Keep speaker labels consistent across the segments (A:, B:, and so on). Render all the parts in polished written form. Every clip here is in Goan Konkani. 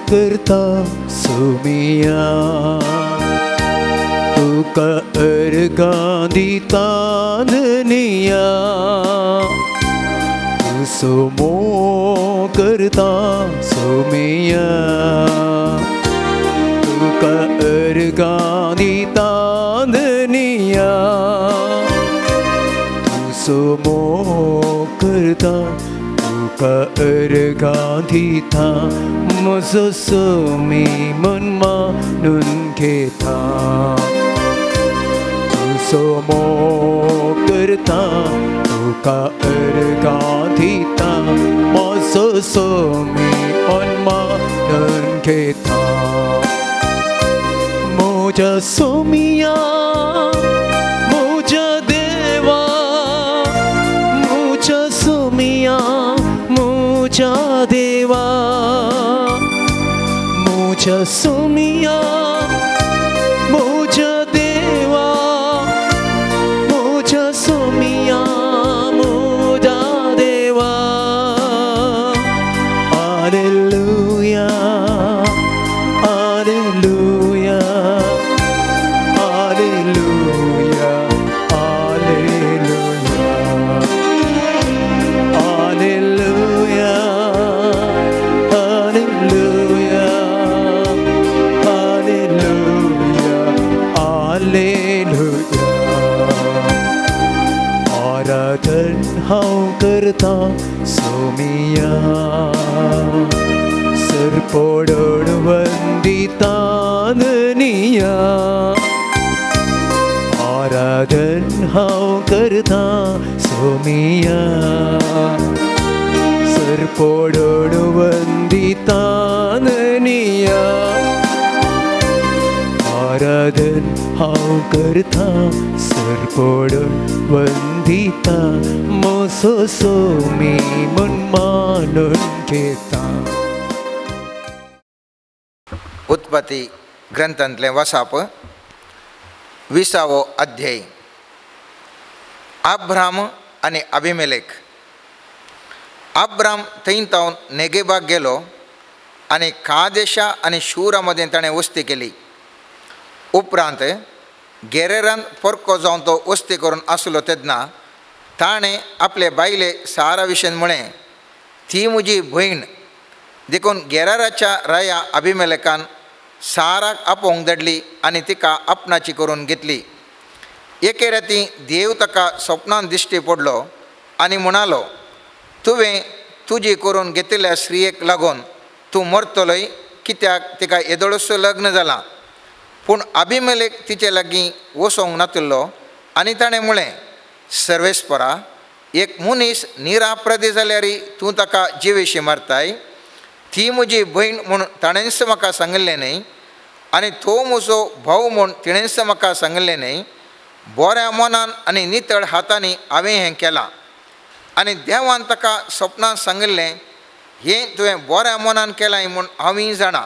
A: करता सोमिया तुका अर्गां दिता धनिया तूं सोमो करता सोमिया तुका अर्गां दिता धनिया तूं सोमो करता तुका अर्गां दिता म्हजो सोमी मन मानून घेता तूं सोमो करता तुका अर्गां दिता म्हजो सोमी मन मानून घेता म्हज्या सोमिया म्हज्या देवा म्हज्या सोमिया म्हज्या देवा म्हज्या सोमिया म्हज्या देवा म्हज्या सोमिया म्हज्या देवा hallelujah hallelujah hallelujah hallelujah hallelujah hallelujah hallelujah hallelujah आराधन हांव करता सोमिया सरपोडण वंदिता धनिया आराधन हांव करता सोमिया सरपोडण वंदिता धनिया आराधन हांव करता सरपोडण वंदिता म्हजो सोमी मन मानून घेता.
B: उत्पत्ती ग्रंथांतलें वसाप 20वो अध्याय. आब्राम आनी अभिमेलेक. आब्राम थंय तावन नेगेबाक गेलो आनी कादेशा आनी शूरा मदें ताणें वस्ती केली. उपरांत गेरेरान परको जावन तो वस्ती करून आसलो तेन्ना ताणें आपले बायले सारा विशयन म्हळें, ती म्हजी भयण. देखून गेराराच्या राया अभिमेलेकान साराक आपोवंक धाडली आनी तिका आपणाची करून घेतली. एके राती देव ताका सपनान दिश्टी पडलो आनी म्हणालो, तुवें तुजी करून घेतिल्ल्या स्त्रियेक लागून तूं मरतलोय, कित्याक तिका येदोळसो लग्न जालां. पूण अभिमेलेक तिचे लागीं वसोंक नातिल्लो आनी ताणें म्हळें, सर्वेस्परा, एक मनीस निराप्रदी जाल्यार तूं ताका जिवेशी मारताय. ती म्हजी भयण म्हूण ताणेंच म्हाका सांगिल्लें न्हय आनी तो म्हजो भाव म्हूण तिणेंच म्हाका सांगिल्लें न्हय. बऱ्या मनान आनी नितळ हातांनी हांवें हें केलां. आनी देवान ताका सपनान सांगिल्लें, हें तुवें बऱ्या मनान केलां म्हूण हांवूय जाणा.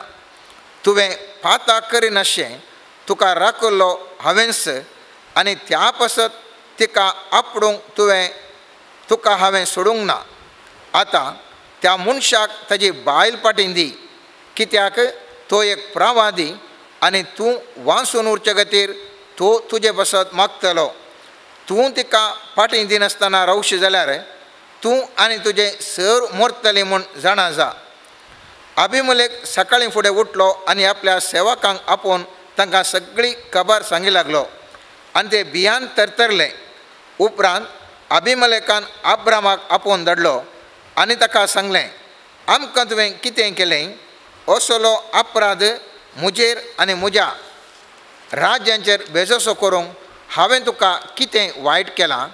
B: तुवें पाताक करिनाशें तुका राखल्लो हांवेंच आनी त्या पासत तिका आपडूंक तुवें तुका हांवें सोडूंक ना. आतां त्या मनशाक ताजी बायल पाटीं दी, कित्याक तो एक प्रवादी आनी तूं वांसून उरचे खातीर तो तुजे पासत मागतलो. तूं तिका फाटीं दिनासतना रावशी जाल्यार तूं आनी तुजें सर मरतलें म्हूण जाणा जा. अभिमेलेक सकाळीं फुडें उठलो आनी आपल्या सेवकांक आपोवन तांकां सगळी खबर सांगी लागलो आनी ते भियान तरतरले. उपरांत अभिमेलेकान आब्रामाक आपोवन धाडलो आनी ताका सांगलें, आमकां तुवें कितें केलें? असलो अपराध म्हजेर आनी म्हज्या राज्यांचेर बेजसो करूंक हांवें तुका कितें वायट केलां?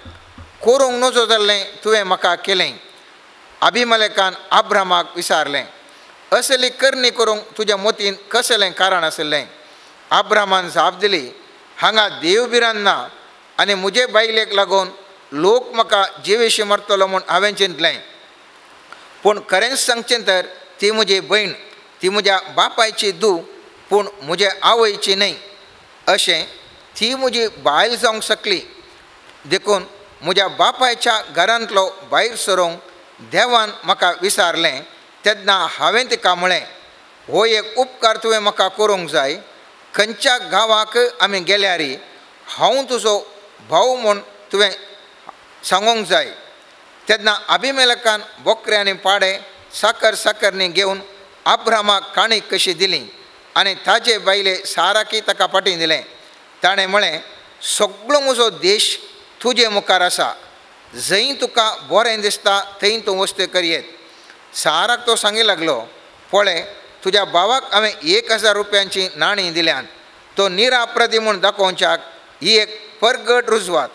B: करूंक नजो जाल्लें तुवें म्हाका केलें. अभिमेलेकान आब्रामाक विचारलें, असली करणी करूंक तुज्या मतीन कसलें कारण आशिल्लें? आब्रामान जाप दिली, हांगा देव भिरांत ना आनी म्हजे बायलेक लागून लोक म्हाका जिवेशी मरतलो म्हूण हांवें चिंतलें. पूण खरेंच सांगचें तर ती म्हजी भयण, ती म्हज्या बापायची धूव, पूण म्हजे आवयची न्हय. अशें ती म्हजी बायल जावंक शकली. देखून म्हज्या बापायच्या घरांतलो भायर सरूंक देवान म्हाका विचारलें तेन्ना हांवें तिका म्हळें, हो एक उपकार तुवें म्हाका करूंक जाय, खंयच्या गांवाक आमी गेल्यार हांव तुजो भाव म्हूण तुवें सांगूंक जाय। तेन्ना अभिमेलकान बोकरे आनी पाडे साकर साकरणी घेवन अब्राहमाक काणीक कशी दिली आनी ताजे बायले साराकी ताका फाटीं दिलें। ताणें म्हळें, सगळो म्हजो देश तुजे मुखार आसा, जंय तुका बरें दिसता थंय तूं वस्ती करयेत। साराक तो सांगी लागलो, पळय तुज्या भावाक हांवें 1000 रुपयांची नाणीं दिल्यान, तो निराप्रती म्हूण दाखोवच्याक ही एक परगट रुजवात,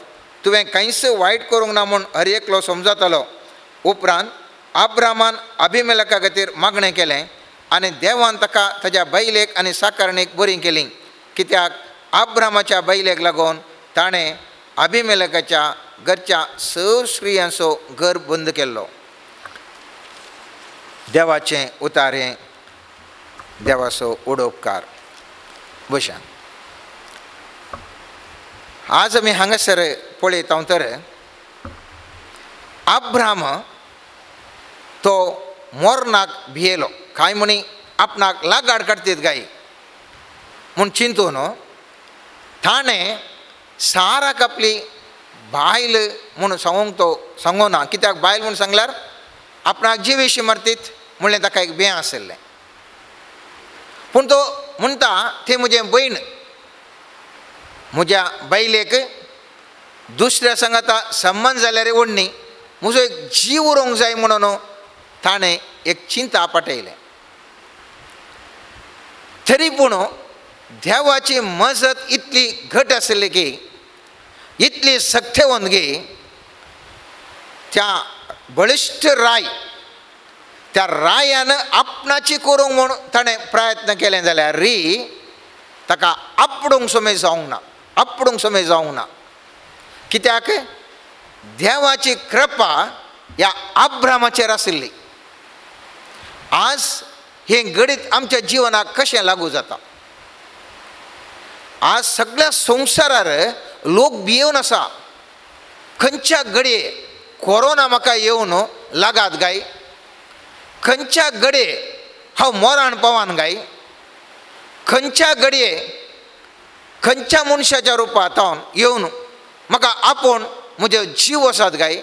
B: तुवें कांयच वायट करूंक ना म्हूण हर एकलो समजतलो। उपरांत अब्राहमान अभिमेलका खातीर मागणें केलें आनी देवान ताका ताज्या बायलेक आनी साकारणीक बरी केली, कित्याक अब्राहमाच्या बायलेक लागून ताणें अभिमेलकाच्या घरच्या 6 स्त्रियांचो घर बंद केल्लो। देवाचें उतारें, देवाचो उडोपकार। बशान आज आमी हांगासर पळयता तर अब्राहम तो मोरनाक भियेलो, कांय म्हणी आपणाक लागाड काडटीत गाय म्हूण चिंतून ताणें साराक आपली बायल म्हूण सांगूंक तो सांगोना, कित्याक बायल म्हूण सांगल्यार आपणाक जिवेशी मरतीत म्हणलें ताका एक बें आशिल्लें। पूण तो म्हणटा ती म्हजें भयण, म्हज्या बायलेक दुसऱ्या सांगाता संबंद जाल्यार ओडणी म्हजो एक जीव उरोंक जाय म्हणून ताणें एक चिंता पाटयलें। तरी पूण देवाची मजत इतली घट आशिल्ली की, इतली सक्तेवंत की त्या बळिश्ट राय, त्या रायान आपणाची करूंक म्हूण ताणें प्रयत्न केलें जाल्यार री ताका आपडूंक समय जावंक ना, आपडूंक समय जावंक ना। कित्याक देवाची कृपा ह्या अब्राहमाचेर आशिल्ली। आज हें गणीत आमच्या जिवनाक कशें लागू जाता? आज सगळ्या संवसारार लोक भियेवन आसा, खंयच्या घडये कोरोना म्हाका येवन लागात गाय, खंयच्या घडये हांव मोरान पवान गाय, खंयच्या घडये खंयच्या मनशाच्या रुपांत हांव येवन म्हाका आपोवन म्हजे जीव आसात गाय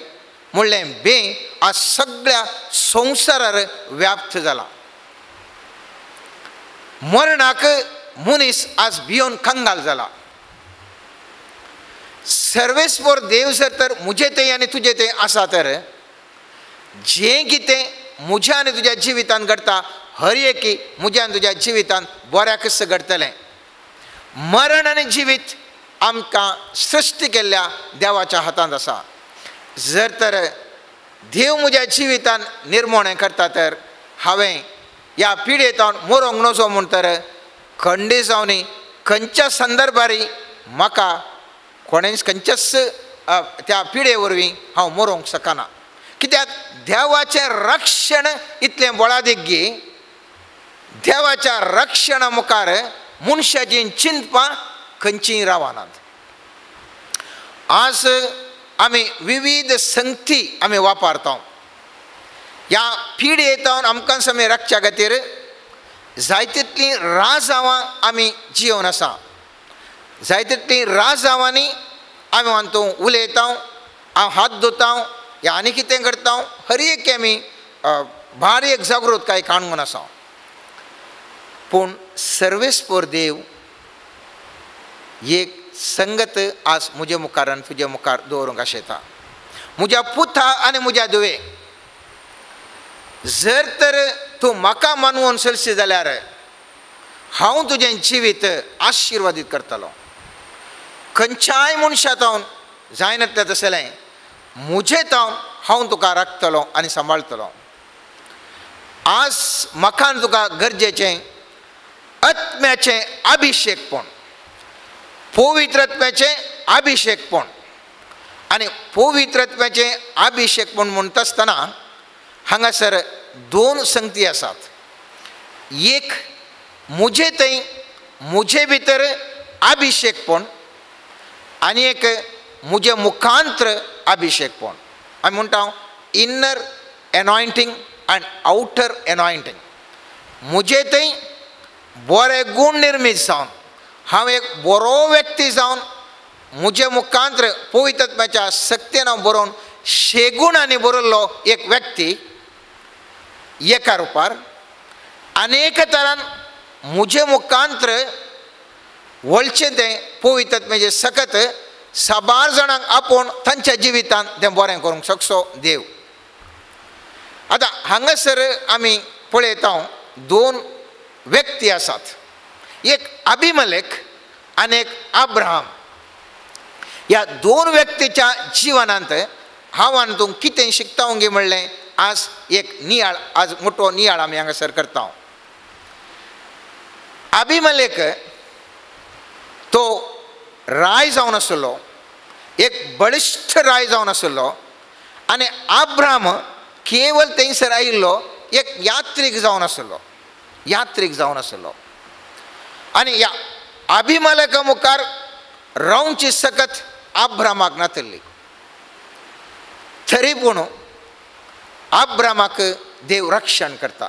B: म्हणलें बें आज सगळ्या संवसारार व्याप्त जाला। मरणाक मनीस आज भियोन कंगाल जाला। सर्वेस्पर देव जर तर म्हजे थंय आनी तुजे थंय आसा तर जें कितें म्हज्या आनी तुज्या जिवितान घडटा हर एकी म्हज्या आनी तुज्या जिवितान बऱ्याकच घडटलें। मरण आनी जिवीत आमकां सृश्टी केल्ल्या देवाच्या हातांत आसा। जर तर देव म्हज्या जिवितान निर्मोणें करता तर हांवें ह्या पिडेंत मरोंक नजो म्हूण तर खंडी जावनी खंयच्या संदर्भारी म्हाका कोणेंच खंयच्याच त्या पिडे वरवीं हांव मरोंक शकना, कित्याक देवाचें रक्षण इतलें बळादीक गी देवाच्या रक्षणा मुखार मनशाचीं चिंतपां खंयचीं रावनात। आज आमी विविध संगती आमी वापरता। ह्या पिडयेंत आमकां आमी राखच्या खातीर जाय तितलीं राजावां आमी जियोवन आसा, जाय तितलीं राजावांनी आमी अंतू उलयता, हांव हात धुता या आनी कितें करता, हर एक आमी भारी एक जागृतकाय काणून आसा। पूण सर्वेस्पर देव एक संगत आज म्हजे मुखार आनी तुजे मुखार दवरूंक आशेता। म्हज्या पुता आनी म्हज्या धुवे, जर तर तूं म्हाका मानवून चलशी जाल्यार हांव तुजें जिवीत आशिर्वादीत करतलो। खंयच्याय मनशा तावन जायनातलें तसलें म्हजे तावन हांव तुका राखतलो आनी सांबाळटलो। आज म्हाका आनी तुका गरजेचें आत्म्याचें अभिशेकपण, पवित्र आत्म्याचें अभिशेकपण। आनी पवित्र आत्म्याचें अभिशेकपण म्हणटा आसतना हांगासर दोन संगती आसात। एक म्हजे थंय म्हजे भितर अभिशेकपण आनी एक म्हजे मुखांत्र अभिशेकपण। आमी म्हणटा inner anointing and outer anointing. म्हजे थंय बरे गूण निर्मीत जावन हांव एक बरो व्यक्ती जावन म्हजे मुखांत्र पवित्र आत्म्याच्या शक्तीन हांव बरोवन शेगुणांनी बरयल्लो एक व्यक्ती एका रुपार आनी एका तरान म्हजे मुखांत्र वळचें तें पवित्र आत्म्याचें सकत साबार जाणांक आपोवन तांच्या जिवितांत तें बरें करूंक शकचो देव. आतां हांगासर आमी पळयता दोन व्यक्ती आसात, एक अभिमलेक आनी एक अब्राहम. ह्या दोन व्यक्तीच्या जिवनांत हांव आनी तूं कितें शिकता गे म्हणलें आज एक नियाळ, आज मोठो नियाळ आमी हांगासर करता. अभिमलेक तो राय जावन आसलो, एक बळिश्ट राय जावन आसलो आनी अब्राहम केवल थंयसर आयिल्लो एक यात्रीक जावन आसलो, यात्रीक जावन आसलो. आनी ह्या अभिमलेका मुखार रावची सकत अब्राहमाक नातिल्ली, तरी पूण अब्राहमाक देव रक्षण करता.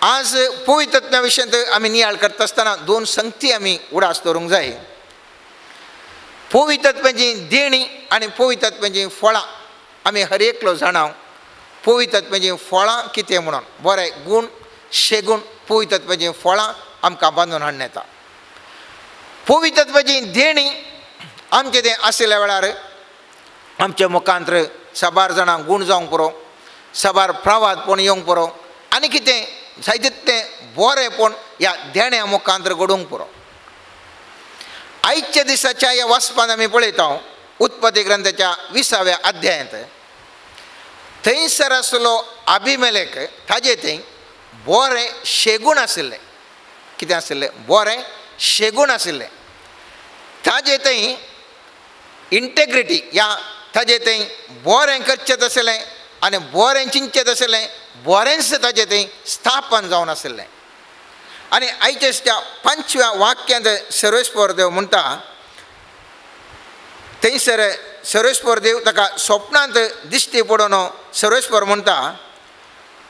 B: आज पवित्र आत्म्या विशयांत आमी नियाळ करता आसतना दोन संगती आमी उडास दवरूंक जाय. पवित्र आत्म्याची देणी आनी पवित्र आत्म्याचीं फळां आमी हर एकलो जाणा पवित्र आत्म्याचीं फळां कितें म्हणून बरे गूण शेगूण पवित्र आत्म्याचीं फळां आमकां बांदून हाडून येता. पवित्र आत्म्याची देणी आमचें तें आशिल्ल्या वेळार आमच्या मुखांत्र साबार जाणांक गूण जावंक पुरो, साबार प्रवादपण येवंक पुरो आनी कितें जायते तें बरेंपण ह्या देण्या मुखांत्र घडोवंक पुरो. आयच्या दिसाच्या ह्या वाचपान आमी पळयता उत्पत्ती ग्रंथाच्या 20व्या अध्यायांत थंयसर आसलो अभिमलेक, ताजे थंय बरें शेगूण आशिल्लें. कितें आशिल्लें? बरें शेगूण आशिल्लें. ताजे थंय इंटेग्रिटी ह्या ताजे थंय बरें करचें आशिल्लें आनी बरें चिंतचें आशिल्लें, बरेंच ताजें थंय स्थापन जावन आशिल्लें. आनी आयच्या त्या 5व्या वाक्यांत सर्वेस्पर देव म्हणटा, थंयसर सर्वेस्पर देव ताका स्वप्नांत दिश्टी पडून सर्वेस्पर म्हणटा,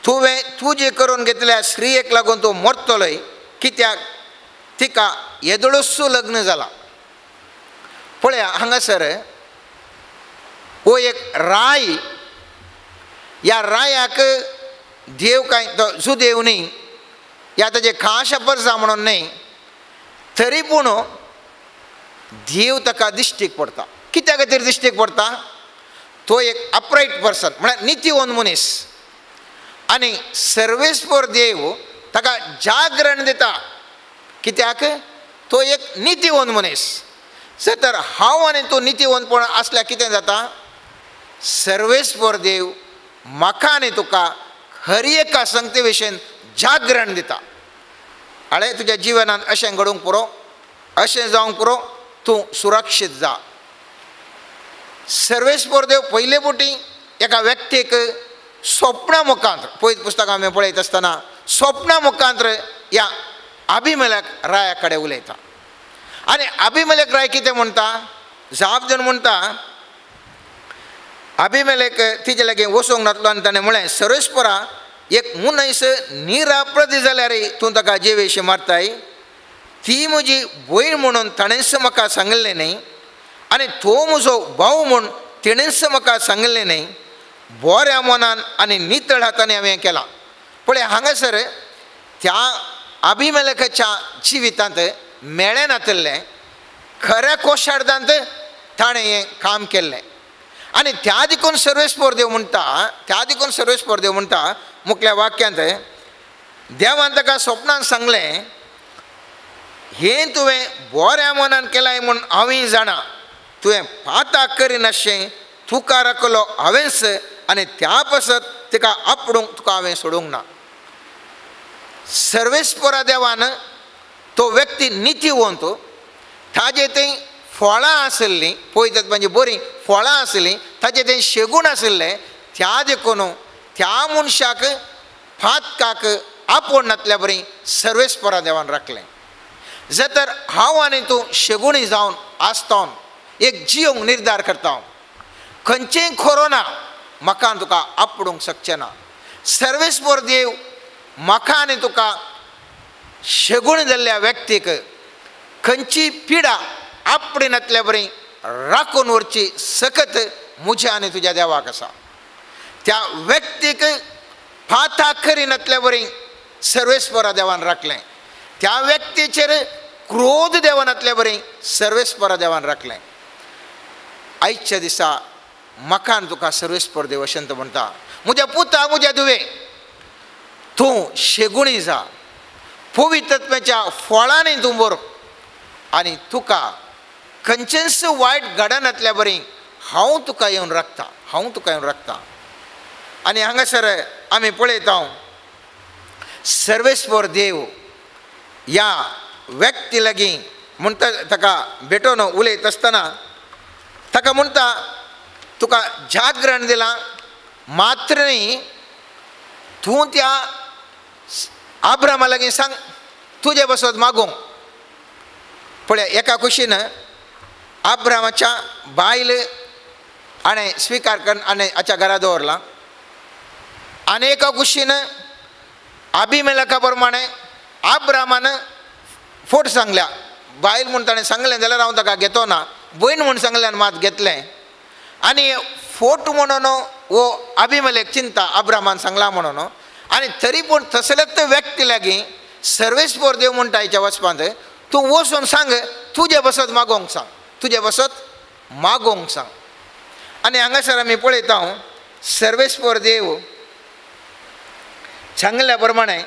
B: तुवें तुजें करून घेतल्या स्त्रियेक लागून तूं मरतलोय, कित्याक तिका येदोळसो लग्न जाला. पळया हांगासर हो एक राय, ह्या रायाक देव कांय तो जुदेव न्ही, ह्या ताजे खास परजा म्हणून न्ही, तरी पूण देव ताका दिश्टीक पडटा. कित्या खातीर दिश्टीक पडटा? तो एक अपरायट पर्सन म्हळ्यार नितीवंत मनीस आनी सर्वेस्पर देव ताका जागरण दिता. कित्याक? तो एक नितीवंत मनीस. जर तर हांव आनी तूं नितीवंतपण आसल्यार कितें जाता? सर्वेस्पर देव म्हाका आनी तुका हर एका संगते विशयन जागरण दिता. आळे तुज्या जिवनांत अशें घडूंक पुरो, अशें जावंक पुरो, तूं सुरक्षीत जा. सर्वेस्पर देव पयले फावटी एका व्यक्तीक स्वप्ना मुखांत, पयत पुस्तकां आमी पळयत आसतना स्वप्ना मुखांत ह्या अभिमलेक राया कडेन उलयता. आनी अभिमलेक राय कितें म्हणटा? जाप दिवन म्हणटा, अभिमलेक तिजे लागीं वचूंक नातलो आनी ताणें म्हळें, सर्वेस्परा एक मनीस निराप्रदी जाल्यार तूं ताका जिवेशी मारताय, ती म्हजी भयण म्हणून ताणेंच म्हाका सांगिल्लें न्ही आनी तो म्हजो भाव म्हूण तिणेंच म्हाका सांगिल्लें न्ही, बऱ्या मनान आनी नितळ हातांनी हांवें केलां. पळय हांगासर त्या अभिमलेकाच्या जिवितांत मेळें नातिल्लें, खऱ्या कोशार्दांत ताणें हें काम केल्लें. आनी त्या देखून सर्वेस्पर देव म्हणटा, त्या देखून सर्वेस्पर देव म्हणटा मुखल्या वाक्यांत, देवान ताका स्वप्नान सांगलें, हें तुवें बऱ्या मनान केलां म्हूण हांवूय जाणा, तुवें पाताक करिनाशें तुका राखलो हांवेंच आनी त्या पासत तिका आपडूंक तुका हांवें सोडूंक ना. सर्वेस्परा देवान तो व्यक्ती नितीवंत, ताजे थंय फळां आशिल्लीं, पळयतात म्हणजे बरीं फळां आशिल्लीं, ताजे थंय शेगूण आशिल्लें, त्या देखून त्या मनशाक फातकाक आपोवन नातल्या बरी सर्वेस्परा देवान राखलें. जर तर हांव आनी तूं शेगुणी जावन आसता एक जियोंक निर्धार करता, खंयचेंय खरो ना म्हाका तुका आपडूंक शकचें ना. सर्वेस्पर देव म्हाका आनी तुका शेगूण जाल्ल्या व्यक्तीक खंयची पिडा आपडिनातल्या बरी राखून व्हरची सकत म्हज्या आनी तुज्या देवाक आसा. त्या व्यक्तीक फाता करिनातल्या बरी सर्वेस्परा देवान राखलें. त्या व्यक्तीचेर क्रोध देवानातल्या बरी सर्वेस्परा देवान राखलें. आयच्या दिसा म्हाका आनी तुका सर्वेस्पर देव अशें म्हणटा, म्हज्या पुता म्हज्या धुवे तूं शेगुणी जा, पवित्रत्वाच्या फळांनी तूं बरो आनी तुका खंयचेंच वायट घडनातल्या बरी हांव तुका येवन राखता, हांव तुका येवन राखता. आनी हांगासर आमी पळयता सर्वेस्पर देव ह्या व्यक्ती लागीं म्हणटा, ताका भेटोवन उलयत आसतना ताका म्हणटा तुका जागरण दिलां, मात्र न्ही तूं त्या आब्रामा लागीं सांग तुजे बसत मागूंक. पळय एका कुशीन आब्रामाच्या बायल हाणें स्विकार करून आनी हाच्या घरा दवरलां आनी एका कुशीन अभिमेलका प्रमाणे आब्रामान फोट सांगल्या, बायल म्हूण ताणें सांगलें जाल्यार हांव ताका घेतो ना, भयण म्हूण सांगल्यान मात घेतलें. आनी फोट म्हणून हो अभिमेलेक चिंता आब्रामान सांगला म्हणून, आनी तरी पूण तसलेच व्यक्ती लागीं सर्वेस्पर देव म्हणटा हाच्या वचपांत तूं वचून सांग तुजे बसत मागोवंक सांग, तुजे बसत मागोवंक सांग. आनी हांगासर आमी पळयता सर्वेस्पर देव सांगल्या प्रमाणे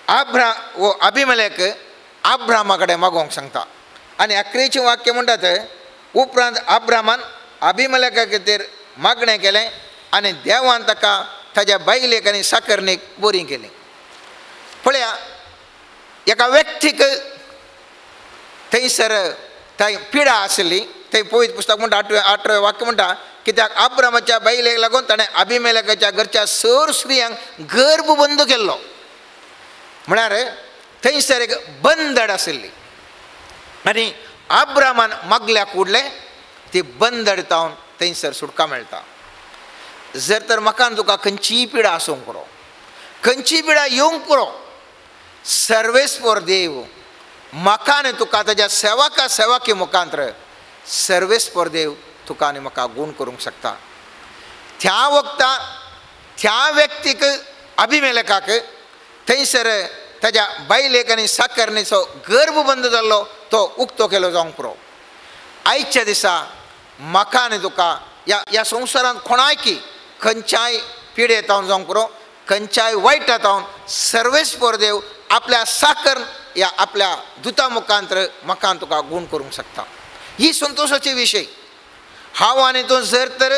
B: आब्रा वो अभिमेलेक आब्रामा कडेन मागोवंक सांगता. आनी अकरेचें वाक्य म्हणटात उपरांत आब्रामान अभिमेलेका खातीर मागणें केलें आनी देवान ताका ताज्या बायलेक आनी साकरणीक बरी केली. पळया एका व्यक्तीक थंयसर थंय पिडा आसली, थंय पवित्र पुस्तक म्हणटा आठवें वाक्य म्हणटा कित्याक आब्रामाच्या बायलेक लागून ताणें अभिमेलेकाच्या घरच्या सर स्त्रियांक गर्भ बंद केल्लो. म्हळ्यार थंयसर एक बंदड आशिल्ली आनी आब्रामान मागल्या कुडलें ती बंदड तावन थंयसर सुटका मेळटा. जर तर म्हाका तुका खंयचीय पिडा आसूंक पुरो, खंयचीय पिडा येवंक पुरो, सर्वेस्पर देव म्हाका आनी तुका ताज्या सेवका सेवकी मुखांत्र सर्वेस्पर देव तुका आनी म्हाका गूण करूंक शकता. त्या वखता त्या व्यक्तीक अभिमेलेकाक थंयसर ताज्या बायलेक आनी साकरणीचो गर्भ बंद जाल्लो तो उक्तो केलो जावंक पुरो. आयच्या दिसा म्हाका आनी तुका ह्या ह्या संवसारांत कोणायकी खंयच्याय पिडे तावन जावंक पुरो, खंयच्याय वायटा तावन सर्वेस्पर देव आपल्या साकर ह्या आपल्या दुता मुखांत्र म्हाका आनी तुका गूण करूंक शकता. ही संतोशाची विशय. हांव आनी तूं जर तर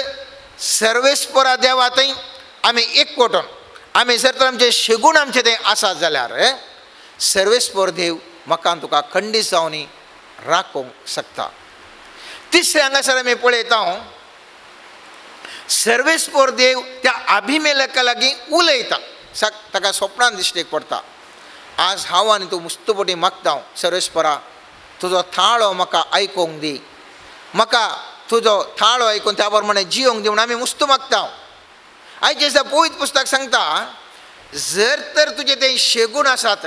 B: सर्वेस्परा देवा थंय आमी एकवटून आमी जर तर आमचे शेगूण आमचे थंय आसा जाल्यार सर्वेस्पर देव म्हाका आनी तुका खंडीत जावनी राखूंक शकता. तिसरें हांगासर आमी पळयता सर्वेस्पर देव त्या अभिमेलका लागीं उलयता, ताका स्वप्नान दिश्टीक पडटा. आज हांव आनी तूं मुस्तपटी मागता सर्वेस्परा तुजो थाळो म्हाका आयकूंक दी, म्हाका तुजो थाळो आयकून त्या प्रमाणे जियोंक दी म्हूण आमी मुस्त मागता. आयचे दिसा पवित्र पुस्तक सांगता जर तर तुजें तें शेगूण आसात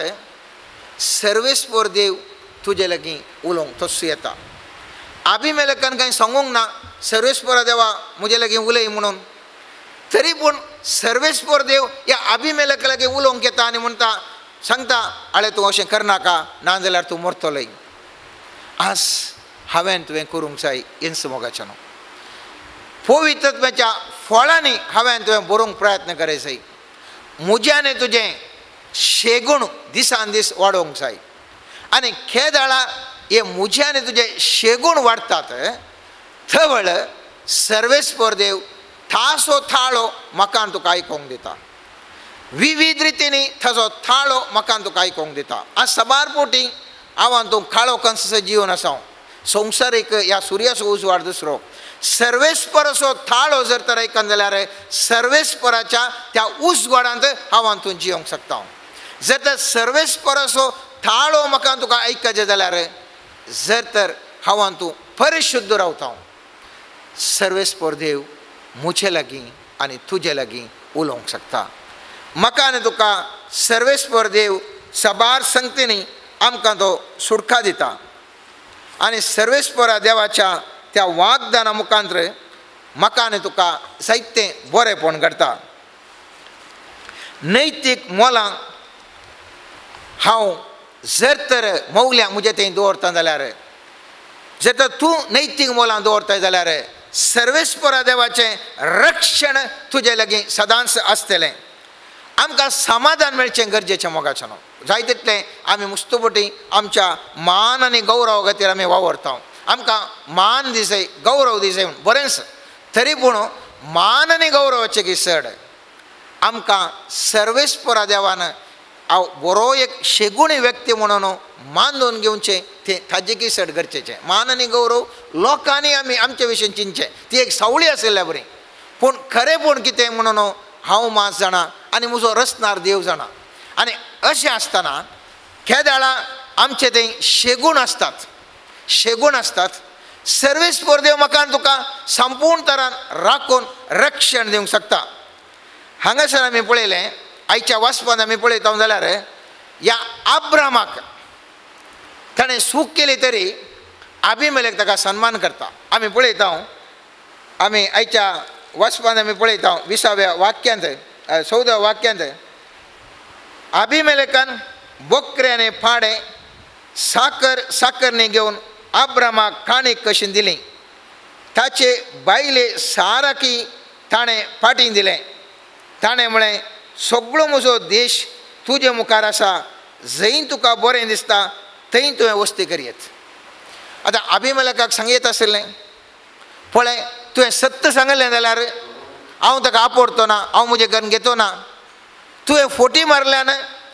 B: सर्वेस्पर देव तुजे लागीं उलोवंक तस्सो येता. अभिमेलकान कांय सांगूंक ना सर्वेस्परा देवा म्हजे लागीं उलय म्हणून, तरी पूण सर्वेस्पर देव ह्या अभिमेलका लागीं उलोवंक येता आनी म्हणटा सांगता आळे तूं अशें करनाका ना जाल्यार तूं मरतलोय. आज हांवें तुवें करूंक जाय येन्स मोगाच्यान पवित्रत्वाच्या फळांनी हांवें तुवें बरोवंक प्रयत्न करूंक जाय. म्हज्यान तुजें शेगूण दिसान दीस वाडोवंक जाय आनी खेदाळा हे म्हज्यान तुजें शेगूण वाडटात थवळ सर्वेस्पर देव थासो थाळो म्हाका तुका आयकूंक दिता. विविध रितींनी ताचो थाळो म्हाका तुका आयकूंक दिता. आज साबार पोटी हांव तूं काळो कंस जिवन आसा संवसारीक ह्या सुर्याचो उजवाड दुसरो सर्वेस्पराचो थाळो जर तर आयकन जाल्यार सर्वेस्पराच्या त्या उजवाडांत हांव तूं जिवंक शकता. जर तर सर्वेस्पराचो थाळो म्हाका तुका आयकचें जाल्यार जर तर हांव तूं परिशुद्ध रावता सर्वेस्पर देव म्हजे लागीं आनी तुजे लागीं उलोवंक शकता. म्हाका आनी तुका सर्वेस्पर देव साबार संगतींनी आमकां तो सुटका दिता आनी सर्वेस्परा देवाच्या त्या वागदाना मुखांतर म्हाका आनी तुका जायतें बरेंपण घडटा. नैतीक मोलां हांव जर तर मोगल्या म्हजें थंय दवरता जाल्यार, जर तर तूं नैतीक मोलां दवरताय जाल्यार सर्वेस्परा देवाचें रक्षण तुजे लागीं सदांच आसतलें. आमकां समाधान मेळचें गरजेचें मोगाचें न्हू. जाय तितलें आमी मुस्तुपटी आमच्या मान आनी गौरवा खातीर आमी वावरता. आमकां मान दिसय गौरव दिसय म्हूण बरेंच, तरी पूण मान आनी गौरवाचें की चड आमकां सर्वेस्परा देवान हांव बरो एक शेगुणी व्यक्ती म्हणून मानून घेवचें तें ताजेकी चड गरजेचें. मान आनी गौरव लोकांनी आमी आमचे विशीं चिंतचें, ती एक सावळी आशिल्ल्या बरी, पूण खरेंपण कितें म्हणून हांव मात जाणा आनी म्हजो रचणार देव जाणा. आनी अशें आसतना केदाळा आमचे थंय शेगूण आसतात, शेगूण आसतात. सर्वेस्पर देव म्हाका तुका संपूर्ण तरान राखून रक्षण दिवंक शकता. हांगासर आमी पळयलें आयच्या वाचपांत आमी पळयता जाल्यार ह्या आब्रामाक ताणें चूक केली तरी अभिमेलेक ताका सन्मान करता. आमी पळयता, आमी आयच्या वाचपांत आमी पळयता 20व्या वाक्यांत 14व्या वाक्यांत अभिमेलेकान बोकरे आनी पाडे साकर साकरणी घेवन आब्रामाक काणीक कशी दिली. ताचे बायले साराकी ताणें फाटीं दिलें. ताणें म्हळें सगळो म्हजो देश तुजे मुखार आसा, जंय तुका बरें दिसता थंय तुवें वस्ती करयेत. आतां अभिमेलेकाक सांगयत आशिल्लें, पळय तुवें सत्य सांगलें जाल्यार हांव ताका आपोडतो ना, हांव म्हजें घरान घेतो ना. तुवें फोटी मारल्यान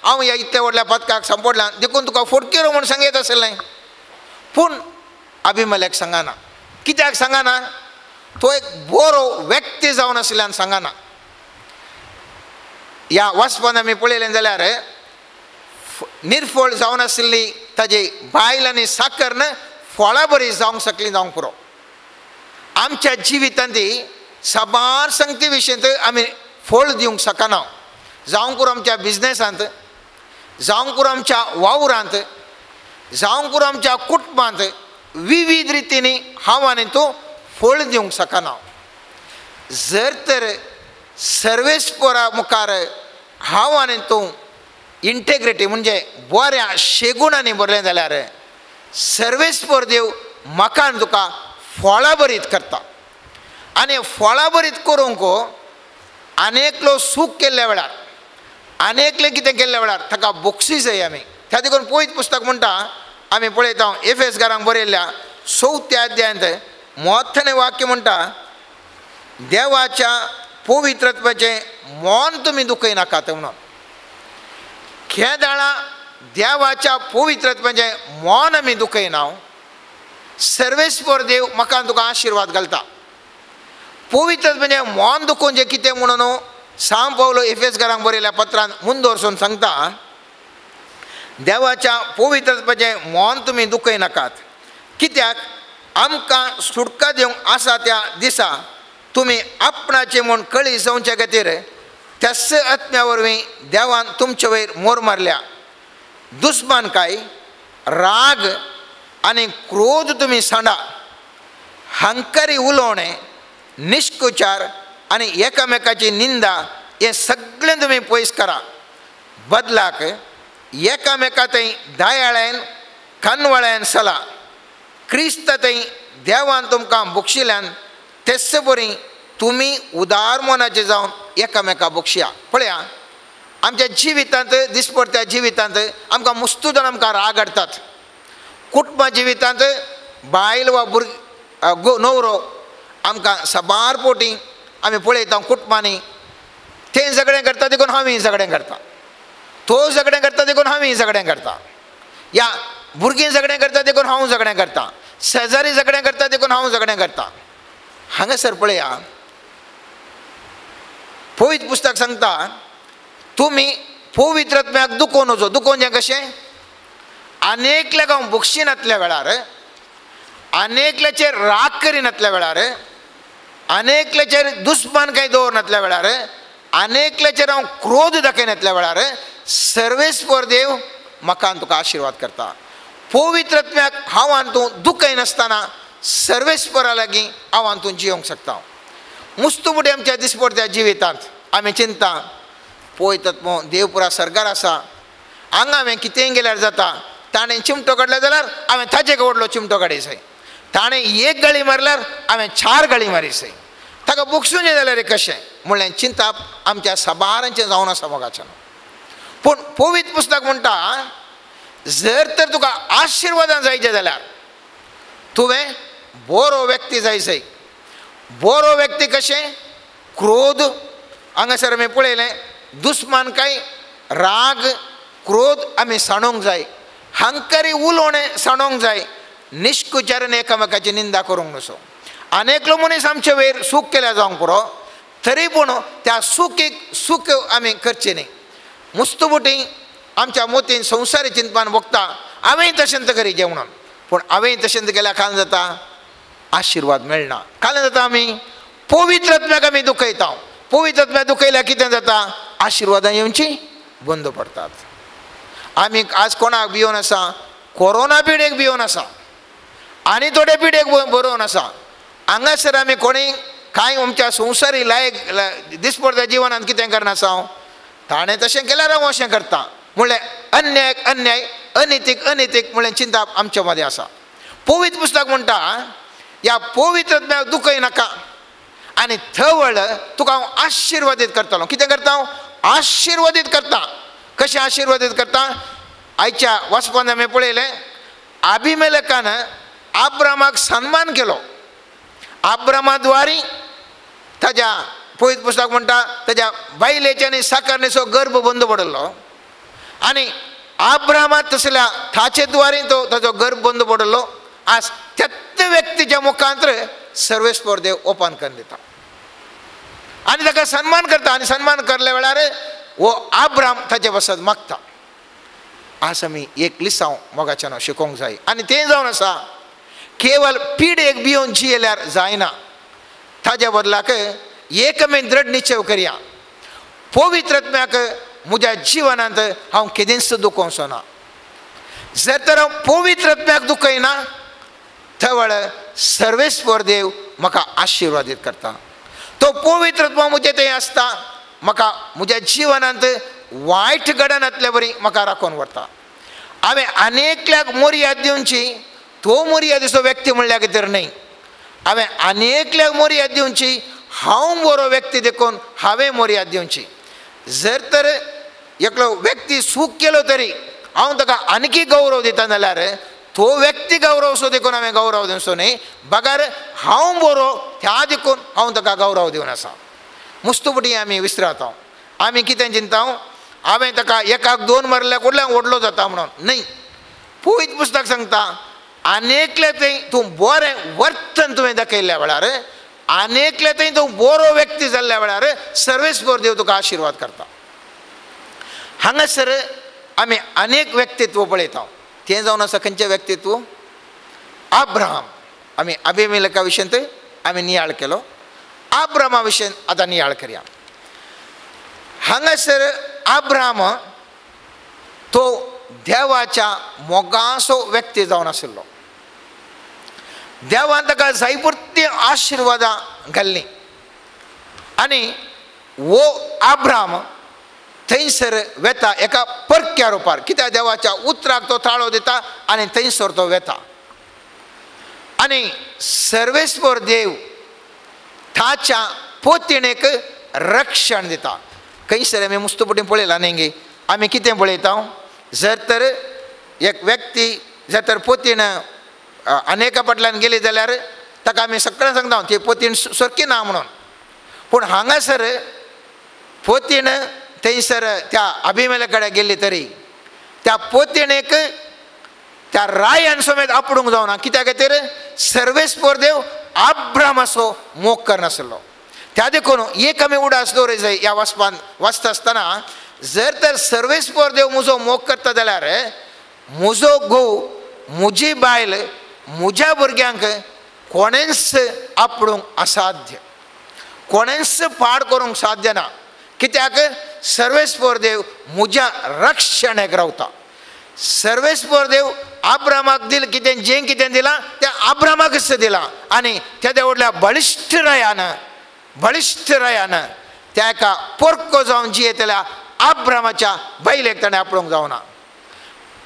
B: हांव ह्या इतल्या व्हडल्या पदकाक सांपडला देखून तुका फोटकेरो म्हूण सांगयत आशिल्लें. पूण अभिमेलेक सांगना. कित्याक सांगना? तो एक बरो व्यक्ती जावन आशिल्ल्यान सांगना. ह्या वाचपान आमी पळयलें जाल्यार निर्फळ जावन आशिल्ली ताजी बायल आनी साकर फळां बरी जावंक शकली जावंक पुरो. आमच्या जिवितांत साबार संगती विशयंत आमी फळ दिवंक शकना. जावंक पुरो आमच्या बिजनेसांत, जावंक पुरो आमच्या वावरांत, जावंक पुरो आमच्या कुटुंबांत विविध रितींनी हांव आनी तूं फळ दिवंक शकना. जर तर सर्वेस्परा मुखार हांव आनी तूं इंटेग्रिटी म्हणजे बऱ्या शेगुणांनी भरलें जाल्यार सर्वेस्पर देव म्हाका आनी तुका फळां बरीत करता. आनी फळां बरीत करूंक आनी एकलो सूख केल्ल्या वेळार, आनी एकलें कितें केल्ल्या वेळार ताका बोक्षी जाय आमी. त्या देखून पवित्र पुस्तक म्हणटा आमी पळयता एफेसकारांक बरयल्ल्या 4थ्या अध्यायांत मोठ्याने वाक्य म्हणटा, देवाच्या पवित्रत्वाचें मन तुमी दुखयनाकात म्हणून. केदाळा देवाच्या पवित्रत्वाचें मन आमी दुखयना, सर्वेस्पर देव म्हाका तुका आशिर्वाद घालता. पवित्र म्हणजे मन दुखोवन जें कितें म्हणून सांव पावलो एफेसकारांक बरयल्या पत्रान मुंदोरसून सांगता, देवाच्या पवित्रत्वाचें मन तुमी दुखयनाकात, कित्याक आमकां सुटका दिवंक आसा त्या दिसा तुमी आपणाचे म्हूण कळी जावचे खातीर त्याच आत्म्या वरवीं देवान तुमचे वयर मोर मारल्या. दुस्मान काय राग आनी क्रोध तुमी सांडा, हंकारी उलोवणें, निश्कुचार आनी एकामेकाची निंदा हें सगळें तुमी पयस करा. बदलाक एकामेका थंय दयाळ्यान कानवळ्यान सला. क्रिस्त थंय देवान तुमकां बक्षिल्यान तेच बरी तुमी उदार मनाचे जावन एकामेका बक्षया. पळया आमच्या जिवितांत दिसपडत्या जिवितांत आमकां मुस्तू जाण आमकां राग हाडटात. कुटुंबा जिवितांत बायल वा भुरगो न्हवरो आमकां साबार पोटी आमी पळयता कुटुंबांनी तें झगडें करता देखून हांव झगडें करता, तो झगडें करता देखून हांव झगडें करता, या भुरगीं झगडें करता देखून हांव झगडें करता, शेजारी झगडें करता देखून हांव झगडें करता. हांगासर पळया पवित्र पुस्तक सांगता तुमी पवित्र आत्म्याक दुखोवन वचो. दुखोवन जें कशें? आनी एकल्याक हांव बक्षिनातल्या वेळार, आनी एकल्याचेर राग करिनातल्या वेळार, आनी एकल्याचेर दुस्मान कांय दवरनातल्या वेळार आनेकल्याचेर हांव क्रोध दाखयनातल्या वेळार सर्वेस्पर देव म्हाका आनी तुका आशिर्वाद करता. पवित्र आत्म्याक हांव आनी तूं दुखयनासतना सर्वेस्परा लागीं हांव आनी तूं जियोंक शकता. मुस्तुमुटी आमच्या दिसपडत्या जिवितांत आमी चिंता पवित्र आत्मो देव पुरा सर्गार आसा, हांगा हांवें कितेंय गेल्यार जाता, ताणें चिमटो काडलो जाल्यार हांवें ताजे व्हडलो चिमटो काडीसय, ताणें एक गाळी मारल्यार हांवें 4 गाळी मारीसय, ताका बक्षून जाल्यार कशें म्हणलें चिंताप आमच्या साबारांचें जावन आसा मोगाच्यान. पूण पवित्र पुस्तक म्हणटा जर तर तुका आशिर्वादान जायचें जाल्यार तुवें बरो व्यक्ती जायसय. बरो व्यक्ती कशें? क्रोध हांगासर आमी पळयलें दुस्मानकाय राग क्रोध आमी सांडोवंक जाय, हंकारी उलोवणें सांडोवंक जाय, निश्कुचारान एकामेकाची निंदा करूंक न्हय. आनी एकलो मनीस आमचे वयर सूख केल्या जावंक पुरो, तरी पूण त्या सुखीक सूख आमी करची न्ही. मुस्तुबुटी आमच्या मोतीन संवसारी चिंतपान भोगता हांवें तशें करी जें म्हणून, पूण हांवें तशें केल्यार काल जाता आशिर्वाद मेळना. काल जाता आमी पवित्र आत्म्याक आमी दुखयता. पवित्र आत्म्याक दुखयल्यार कितें जाता? आशिर्वादां येवची बंद पडटात. आमी आज कोणाक भियोन आसा? कोरोना पिडेक भियोन आसा आनी थोडे पिडेक बरोवन आसा. हांगासर आमी कोणी कांय आमच्या संवसारी लायक दिसपडत्या जिवनांत कितें करना आसा? हांव ताणें तशें केल्यार हांव अशें करता म्हणलें अन्याय अन्याय अनितीक अनितीक म्हणलें चिंता आमच्या मदें आसा. पवित्र पुस्तक म्हणटा ह्या पवित्र आत्म्याक दुखय नाका आनी थवळ तुका हांव आशिर्वादीत करतलो. कितें करता हांव? आशिर्वादीत करता. कशें आशिर्वादीत करता? आयच्या वाचपान आमी पळयलें अभिमेलकान आब्रामाक सन्मान केलो. आब्रामा द्वारी ताज्या पवित्र पुस्तक म्हणटा ताज्या बायलेचे आनी साकरणेचो गर्भ बंद पडिल्लो आनी आब्रामा तसल्या ताचे द्वारी तो ताजो गर्भ बंद पडिल्लो. आज त्याच व्यक्तीच्या मुखांत सर्वेस्पर देव ओपन करून दिता आनी ताका सन्मान करता. आनी सन्मान करल्या वेळार हो आब्राम ताचे पासत मागता. आज आमी एक लिसांव मोगाच्यान शिकोवंक जाय आनी तें जावन आसा केवल पिडेक भियोवन जियेल्यार जायना, ताज्या बदलाक एक आमी दृढ निश्चय करया पवित्र आत्म्याक म्हज्या जिवनांत हांव केदींच दुखोवचो ना. जर तर हांव पवित्र आत्म्याक दुखयना थवळ सर्वेस्पर देव म्हाका आशिर्वादीत करता. तो पवित्र आत्मा म्हजे थंय आसता, म्हाका म्हज्या जिवनांत वायट घडनातल्या बरी म्हाका राखून व्हरता. हांवें आनेकल्याक मर्याद दिवची, तो मर्यादेचो व्यक्ती म्हणल्यार खातीर न्हय, हांवें आनेकल्याक मर्याद दिवची, हांव बरो व्यक्ती देखून हांवें मर्याद दिवची. जर तर एकलो व्यक्ती चूक केलो तरी हांव ताका आणकी गौरव दिता जाल्यार तो व्यक्ती गौरवचो देखून हांवें गौरव दिवचो न्हय, बगर हांव बरो त्या देखून हांव ताका गौरव दिवन आसा. मुस्तुपटी आमी विसरता. आमी कितें चिंता? हांवें ताका एकाक 2 मारल्यार कुडल्यान व्हडलो जाता म्हणून न्हय. पवित्र पुस्तक सांगता आनेकले थंय तूं बरें वर्तन तुवें दाखयल्ल्या वेळार, आनेकले थंय तूं बरो व्यक्ती जाल्ल्या वेळार सर्वेस्पर देव तुका आशिर्वाद करता. हांगासर आमी अनेक व्यक्तित्व पळयता. तें जावन आसा खंयचें व्यक्तित्व? आब्राहाम. आमी अभिमेलका विशयंत आमी नियाळ केलो, आब्रामा विशयन आतां नियाळ करया. हांगासर आब्राम तो देवाच्या मोगाचो व्यक्ती जावन आशिल्लो. देवान ताका जायपुरती आशिर्वादां घाल्लीं आनी वो आब्राम थंयसर वेता एका परक्या रुपार, कित्याक देवाच्या उतराक तो ताळो दिता आनी थंयसर तो वेता आनी सर्वेस्पर देव ताच्या पोतिणेक रक्षण दिता. खंयसर आमी मुस्तुपटी पळयला न्ही गे? आमी कितें पळयता? जर तर एक व्यक्ती जर तर पोतीण अनेका फाटल्यान गेली जाल्यार ताका आमी सगळ्यांक सांगता ती पोतीण सारकी ना म्हणून, पूण हांगासर पोतीण थंयसर त्या अभिमेला कडेन गेली तरी त्या पोतिणेक त्या रायान समेत आपडूंक जावना. कित्या खातीर? सर्वेस्पर देव आब्रामाचो मोग करनासलो. त्या देखून एक आमी उडास दवरूंक जाय ह्या वाचपान वाचता आसतना, जर तर सर्वेस्पर देव म्हजो मोग करता जाल्यार म्हजो घोव, म्हजी बायल, म्हज्या भुरग्यांक कोणेंच आपडूंक असाध्य, कोणेंच पाड करूंक साध्य ना. कित्याक सर्वेस्पर देव म्हज्या रक्षणेक रावता. सर्वेस्पर देव आब्रामाक दिल कितें जें कितें दिलां तें आब्रामाकच दिलां आनी तेद्या व्हडल्या बळिश्ट रायान बळिश्ट रायान त्या एका पोरको जावन जियेतल्या आब्रामाच्या बायलेक ताणें आपडोवंक जावना.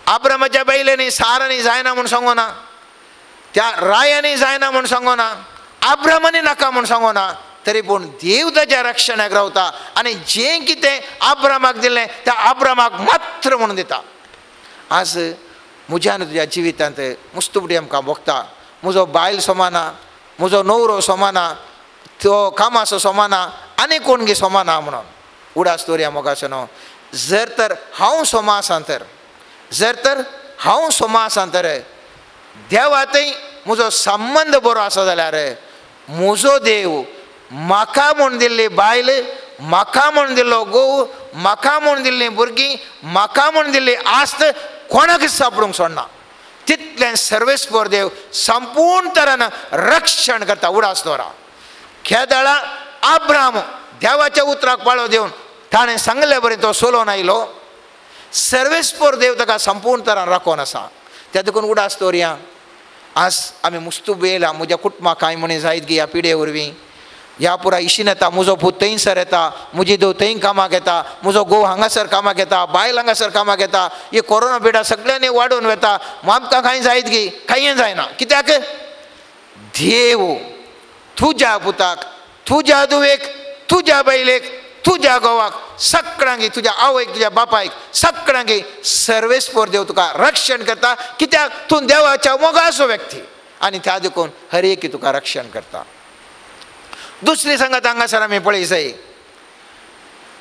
B: आब्रामाच्या बायलेनी सारांनी जायना म्हूण सांगोना, त्या रायांनी जायना म्हूण सांगोना, आब्रामानी नाका म्हूण सांगोना, तरी पूण देव ताच्या रक्षणाक रावता आनी जें कितें आब्रामाक दिलें त्या आब्रामाक मात्र म्हणून दिता. आज म्हज्या आनी तुज्या जिवितांत मुस्तुपटी आमकां भोगता. म्हजो बायल सोमाना, म्हजो न्हवरो सोमाना, तो कामाचो सोमाना आनी कोण गे सोमाना म्हणून उडास दवरया मोगाचो न्हू. जर तर हांव सोमा आसा तर, जर तर हांव सोमा आसा तर देवातय म्हजो संबंद बरो आसा जाल्यार म्हजो देव म्हाका म्हूण दिल्ली बायल, म्हाका म्हूण दिल्लो घोव, म्हाका म्हूण दिल्लीं भुरगीं, म्हाका म्हूण दिल्ली आस्त कोणाकच सापडूंक सोडना. तितलें सर्वेस्पर देव संपूर्ण तरान रक्षण करता. उडास दवरा. खेदाळा आब्राम देवाच्या उतराक पाळो दिवन ताणें सांगले बरें तो सोलोवन आयलो. सर्वेस्पर देव ताका संपूर्ण तरान राखोवन आसा. त्या देखून उडास दवरया. आज आमी मुस्तूब येयला म्हज्या कुटुंबाक कांय म्हणी जायत गी ह्या पिडे वरवीं, ह्या पुरा इशीन येता, म्हजो पूत थंयसर येता, म्हजी धूव थंय कामाक येता, म्हजो घोव हांगासर कामाक येता, बायल हांगासर कामाक येता, ही कोरोना पिडा सगळ्यांनी वाडोवन वता, आमकां कांय जायत गी? कांय जायना. कित्याक देव तुज्या पुताक, तुज्या धुवेक, तुज्या बायलेक, तुज्या घोवाक, सगळ्यांक, तुज्या आवयक, तुज्या बापायक, सगळ्यांक सर्वेस्पर देव तुका रक्षण करता. कित्याक तूं देवाच्या मोगाचो व्यक्ती आनी त्या देखून हर एक तुका रक्षण करता. दुसरी सांगात हांगासर आमी पळय जाय,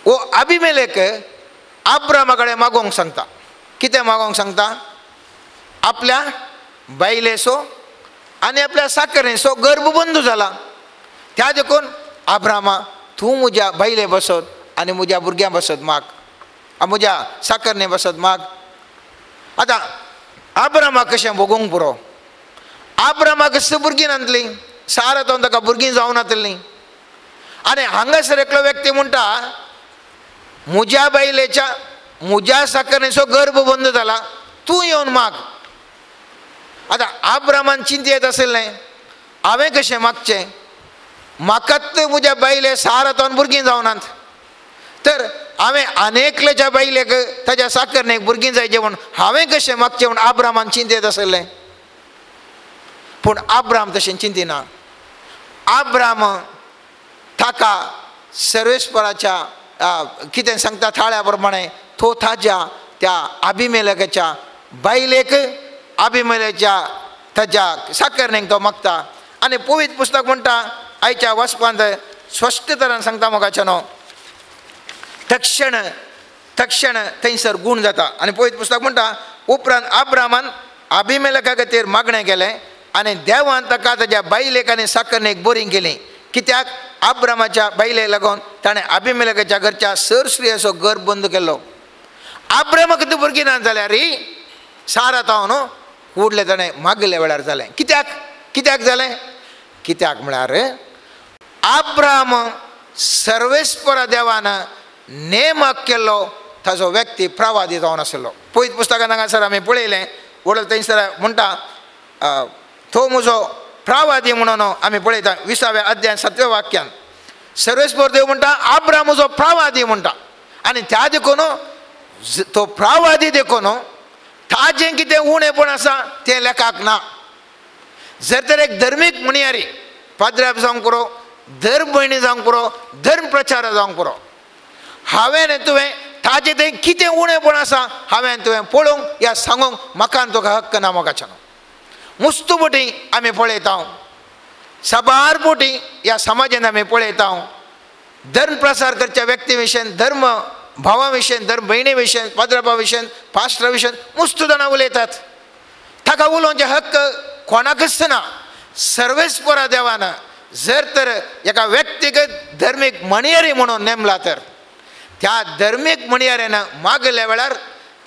B: वो अभिमेलेक आब्रामा कडेन मागोवंक सांगता. कितें मागोवंक सांगता? आपल्या बायलेचो आनी आपल्या साकरेचो गर्भबंदू जाला. त्या देखून आब्रामा तूं म्हज्या बायले बसत आनी म्हज्या भुरग्यां बसत माग, म्हज्या साकरणे बसत माग. आतां आब्रामाक कशें भोगूंक पुरो? आब्रामाक कसली भुरगीं नासली, सारा तो ताका भुरगीं जावनातलीं. आनी हांगासर एकलो व्यक्ती म्हणटा म्हज्या बायलेच्या म्हज्या साकरणेचो गर्भ बंद जाला, तूं येवन माग. आतां आब्रामान चिंती येत आशिल्लें हांवें कशें मागचें, म्हाकाच म्हज्या बायले सारा तोन भुरगीं जावनात, तर हांवें आनी एकल्याच्या बायलेक ताज्या साकरणेक भुरगीं जायचें म्हूण हांवें कशें मागचें म्हूण आब्रामान चिंती येत आशिल्लें. पूण आब्राम तशें चिंतिना. आब्राम ताका सर्वेस्पराच्या कितें सांगता थाळ्या प्रमाणे तो ताज्या त्या अभिमेलकाच्या बायलेक, अभिमेलाच्या ताज्या साकरणेक तो मागता. आनी पवित्र पुस्तक म्हणटा आयच्या वाचपांत स्पश्ट तरान सांगता मोगाच्या न्हू, तक्षण तक्षण थंयसर गूण जाता. आनी पवित्र पुस्तक म्हणटा उपरांत आब्रामान अभिमेलका खातीर मागणें केलें आनी देवान ताका ताज्या बायलेक आनी साकरणेक बरी केली. कित्याक आब्रामाच्या बायलेक लागून ताणें अभिमेलकाच्या घरच्या सरस्त्रियेचो गर्भ बंद केलो. आब्रामाक तूं भुरगीं ना जाल्यार सारा तो न्हू कुडलें ताणें मागल्या वेळार जालें. कित्याक कित्याक जालें? कित्याक म्हळ्यार आब्राम सर्वेस्परा देवान नेमक केल्लो ताजो व्यक्ती प्रवादी जावन आशिल्लो. पवित्र पुस्तकान हांगासर आमी पळयलें, वडल थंयसर म्हणटा तो म्हजो प्रावादी म्हणून आमी पळयता 20व्या अध्याय 7व्या वाक्यान सर्वेस्पर देव म्हणटा आब्राम म्हजो प्रावादी म्हणटा. आनी त्या देखून तो प्रावादी देखून ताजें कितें उणेपण आसा तें लेखाक ना. जर तर एक धर्मीक म्हणयारी पाद्र्याब जावंक पुरो, धर्म भयणी जावंक पुरो, धर्म प्रचार जावंक पुरो, हांवें तुवें ताजें तें कितें उणेपण आसा हांवें तुवें पळोवंक या सांगूंक म्हाका तुका हक्क ना. मोगाच्यान मुस्तू बोटी आमी पळयता, साबार बोटी ह्या समाजान आमी पळयता. धर्म प्रसार करच्या व्यक्ती विशयन, धर्म भावा विशयन, धर्म भयणी विशयन, पाद्रपा विशयन, पास्टरा विशयन मुस्तू जाणां उलयतात. ताका उलोवचे हक्क कोणाकच ना. सर्वेस्परा देवान जर तर एका व्यक्तीक धर्मीक म्हणयारी म्हणून नेमला तर त्या धर्मीक म्हणयाऱ्यान मागल्या वेळार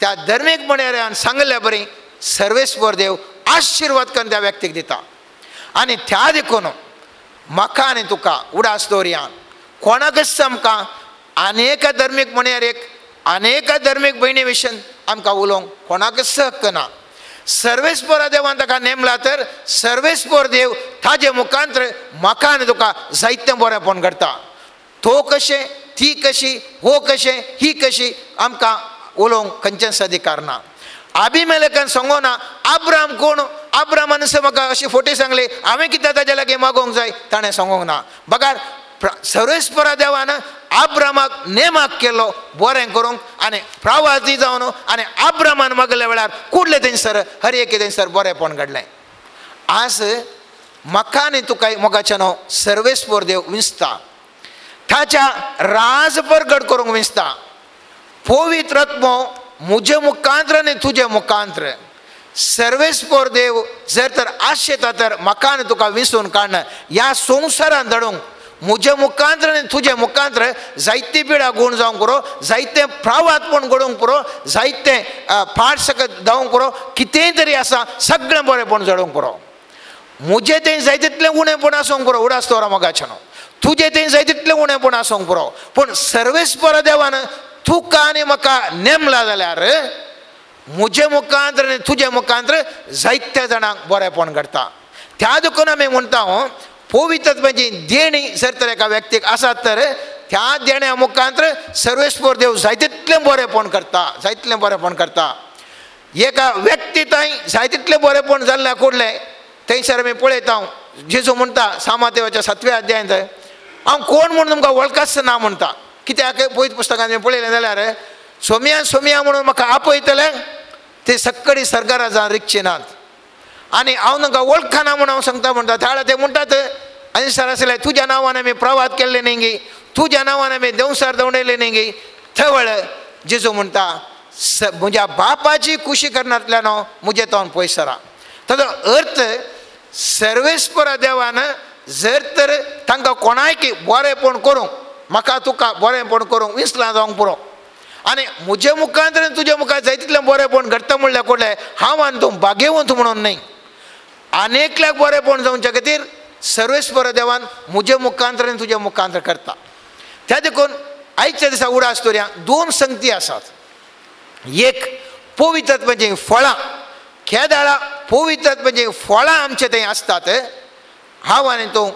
B: त्या धर्मीक म्हणयाऱ्यान सांगल्या बरी सर्वेस्पर देव आशिर्वाद करून त्या व्यक्तीक दिता. आनी त्या देखून म्हाका आनी तुका उडास दवरया, कोणाकच आमकां आनी एका धर्मीक म्हणल्यार एक आनी एका धर्मीक भयणी विशयन आमकां उलोवंक कोणाकच हक्क ना. सर्वेस्पोरा देवान ताका नेमला तर सर्वेस्पोर देव ताजे मुखांत्र म्हाका आनी तुका जायतें बरेंपण करता. तो कशें, ती कशी, हो कशें, ही कशी, आमकां उलोवंक खंयचेंच अधिकार ना. अभिमेलेकान सांगोना आब्राम कोण, आब्रामान म्हाका अशी फोटी सांगली, हांवें कितें ताज्या लागीं मागोवंक जाय, ताणें सांगूंक ना. बगार सर्वेस्परा देवान आब्रामाक नेमाक केलो बरें करूंक आनी प्रवासी जावन आनी आब्रामान मागल्या वेळार कुडले थंयसर हर एके थंयसर बरेंपण घडलें. आज म्हाका आनी तुका मोगाच्यानो सर्वेस्पर देव विंचता, ताच्या राज परगट करूंक विंचता. पवित्र आत्मो म्हजे मुखांत्र आनी तुजे मुखांत्र सर्वेस्पर देव जर तर आशेता तर म्हाका आनी तुका विंचून काडून ह्या संवसारान धाडूंक म्हजे मुखांत्र आनी तुजे मुखांत्र जायती पिडा गूण जावंक पुरो, जायते प्रावातपण घडोवंक पुरो, जायते पाड सकत जावंक पुरो, कितेंय तरी आसा सगळें बरेंपण जडोवंक पुरो. म्हजें तें जाय तितलें उणेंपण आसूंक पुरो, उडास दवरा मोगाच्यानो, तुजें तें जाय तितलें उणेंपण आसूंक पुरो, पूण सर्वेस्पर देवान तुका आनी म्हाका नेमला जाल्यार म्हजे मुखांत्र आनी तुजे मुखांत्र जायत्या जाणांक बरेंपण घडटा. त्या देखून आमी म्हणटा पवित्रत्वाची देणी जर तर एका व्यक्तीक आसात तर त्या देण्या मुखांत्र सर्वेस्पर देव जाय तितलें बरेंपण करता, जाय तितलें बरेंपण करता. एका व्यक्ती थंय जाय तितलें बरेंपण जाल्लें कुडलें थंयसर आमी पळयता. जेजू म्हणटा सामादेवाच्या 7व्या अध्यायांत, हांव कोण म्हूण तुमकां वळखच ना म्हणटा. कित्याक पवित्र पुस्तकांत आमी पळयलें जाल्यार सोमिया सोमिया म्हणून म्हाका आपयतले ते सक्कडी सरकारां जावन रिगचे नात आनी हांव तांकां वळखना म्हूण हांव सांगता म्हणटा. त्या ते म्हणटात आनी सर आसले तुज्या नांवान आमी प्रवाद केल्ले न्ही गी, तुज्या नांवान आमी देंवसार दवणयले न्ही गी. थवळ जेजू म्हणटा म्हज्या बापाची खुशी करनातल्यान म्हजें तोंड पयस सरा. ताजो अर्थ सर्वेस्परा देवान जर तर तांकां कोणायकी बरेंपण करूंक, म्हाका तुका बरेंपण करूंक विसलां जावंक पुरो आनी म्हजे मुखांत आनी तुज्या मुखार जाय तितलें बरेंपण घडटा म्हणल्यार कोडलें हांव आनी तूं भागेवंत म्हणून न्ही, आनी एकल्याक बरेंपण जावच्या खातीर सर्वेस्पर देवान म्हजे मुखांत्र आनी तुज्या मुखांत्र करता. त्या देखून आयच्या दिसा उडास दवरया दोन संगती आसात. एक पवित्रत्वाचीं फळां, केदाळा पवित्रत्वाचीं फळां आमचे थंय आसतात. हांव आनी तूं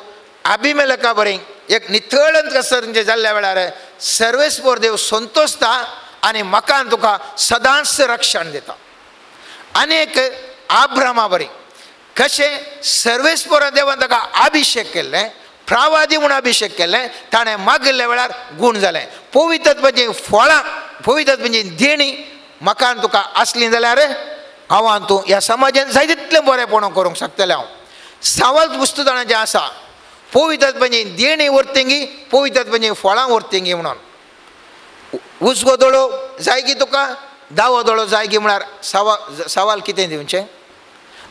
B: अभिमेलका बरी एक नितळंत कसर जाल्ल्या वेळार सर्वेस्पर देव संतोषता आनी म्हाका आनी तुका सदांच रक्षण दिता. आनी एक आब्रामा बरी कशें सर्वेस्पर देवान ताका अभिशेक केल्लें, प्रावादी म्हूण अभिशेक केल्लें, ताणें मागिल्ल्या वेळार गूण जालें. पवित्रत्वाचीं फळां, पवित्रत्वाचीं देणी म्हाका आनी तुका आसलीं जाल्यार हांव आनी तूं ह्या समाजान जाय तितलें बरेंपण करूंक शकतलें. हांव सावल वस्तू जाणां जें आसा पवित्रत्वाचीं देणी व्हरतगी पवित्रत्वाचीं फळां व्हरतगी म्हणून उजवो दोळो जाय की तुका दावो दोळो जाय की म्हळ्यार सवाल कितें दिवचें,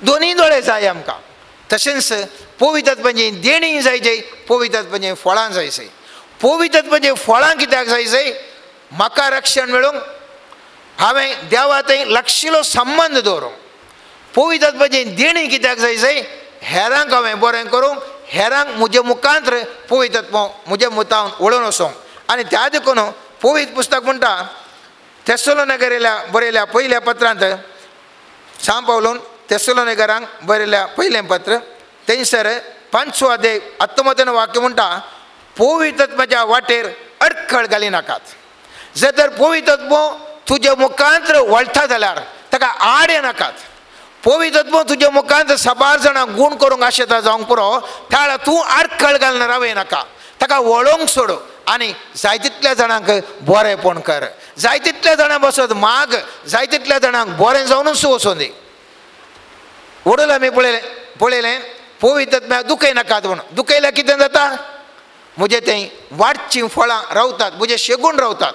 B: दोनूय दोळे जाय आमकां. तशेंच पवित्रत्वाचीं देणी जायचे, पवित्रत्वाचीं फळां जायचे. पवित्रत्वाचीं फळां कित्याक जायचे? म्हाका रक्षण मेळूंक, हांवें देवा थंय लागशिल्लो संबंद दवरूंक. पवित्रत्वाचीं देणी कित्याक जायचे? हेरांक हांवें बरें करूंक, हेरांक म्हजे मुखांत्र पवित्रत्व म्हजे मुतावन वळोवन वचोंक. आनी त्या देखून पवित्र पुस्तक म्हणटा थेसलोनिकेल्या बरयल्या पयल्या पत्रांत, सांव पावलून थेसलोनिकेरांक बरयल्या पयलें पत्र थंयसर 5 अध्याय 19 वाक्य म्हणटा, पवित्रत्वाच्या वाटेर अडखळ घालिनाकात. जर तर पवित्रत्व तुज्या मुखांत्र वळटा जाल्यार ताका आड येनाकात. पवित्रत्व तुज्या मुखांत साबार जाणां गूण करूंक आशेता जावंक पुरो, त्या तूं आडखळ घालना रावय नाका, ताका वळोवंक सोड आनी जाय तितल्या जाणांक बरेंपण कर, जाय तितल्या जाणां बसत माग, जाय तितल्या जाणांक बरें जावनूच वचूं दी. वडूल आमी पळयलें पवित्रत्म्याक दुखय नाकात म्हणून. दुखयल्यार कितें जाता? म्हजें थंय वाडचीं फळां रावतात, म्हजें शेगूण रावतात.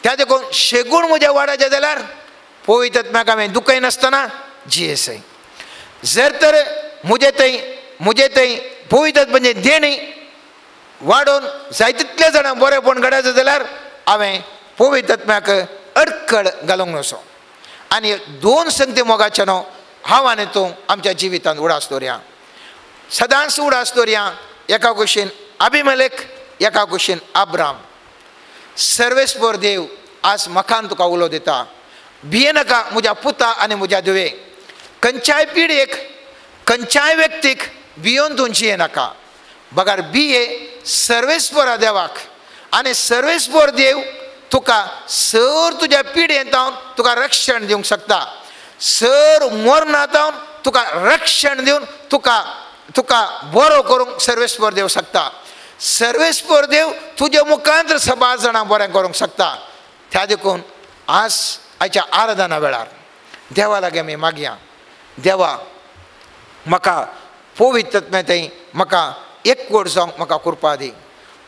B: त्या देखून शेगूण म्हज्या वाडाचें जाल्यार पवित्रत्म्याक हांवें दुखय नासतना जियेसय. जर तर म्हजे थंय पवित्रत्वाचें देणी वाडोवन जाय तितल्या जाणां बरेंपण घडायचें जाल्यार हांवें पवित्रत्म्याक अडखळ घालूंक नसो. आनी दोन संगती मोगाचे न्हू हांव आनी तूं आमच्या जिवितांत उडास दवरया, सदांच उडास दवरया. एका कुशीन अभिमेलेक, एका कुशीन आब्राम. सर्वेस्पर देव आज मखान तुका उलो दिता, भिये नाका म्हज्या पुता आनी म्हज्या धुवे। खंयच्याय पिढयेक खंयच्याय व्यक्तीक भियोन तूं जिये नाका, बगर भिये सर्वेस्परा देवाक आनी सर्वेस्पर देव तुका सर तुज्या पिढयेंत तुका रक्षण दिवंक शकता, सर मरणांत तुका रक्षण दिवन तुका तुका बरो करूंक सर्वेस्पर देव शकता। सर्वेस्पर देव तुज्या मुखांत सबार जाणां बरें करूंक शकता। त्या देखून आज आयच्या आराधना वेळार देवा लागीं आमी मागया, देवा म्हाका पवित्र थंय म्हाका एकवट जावंक म्हाका कृपा दी,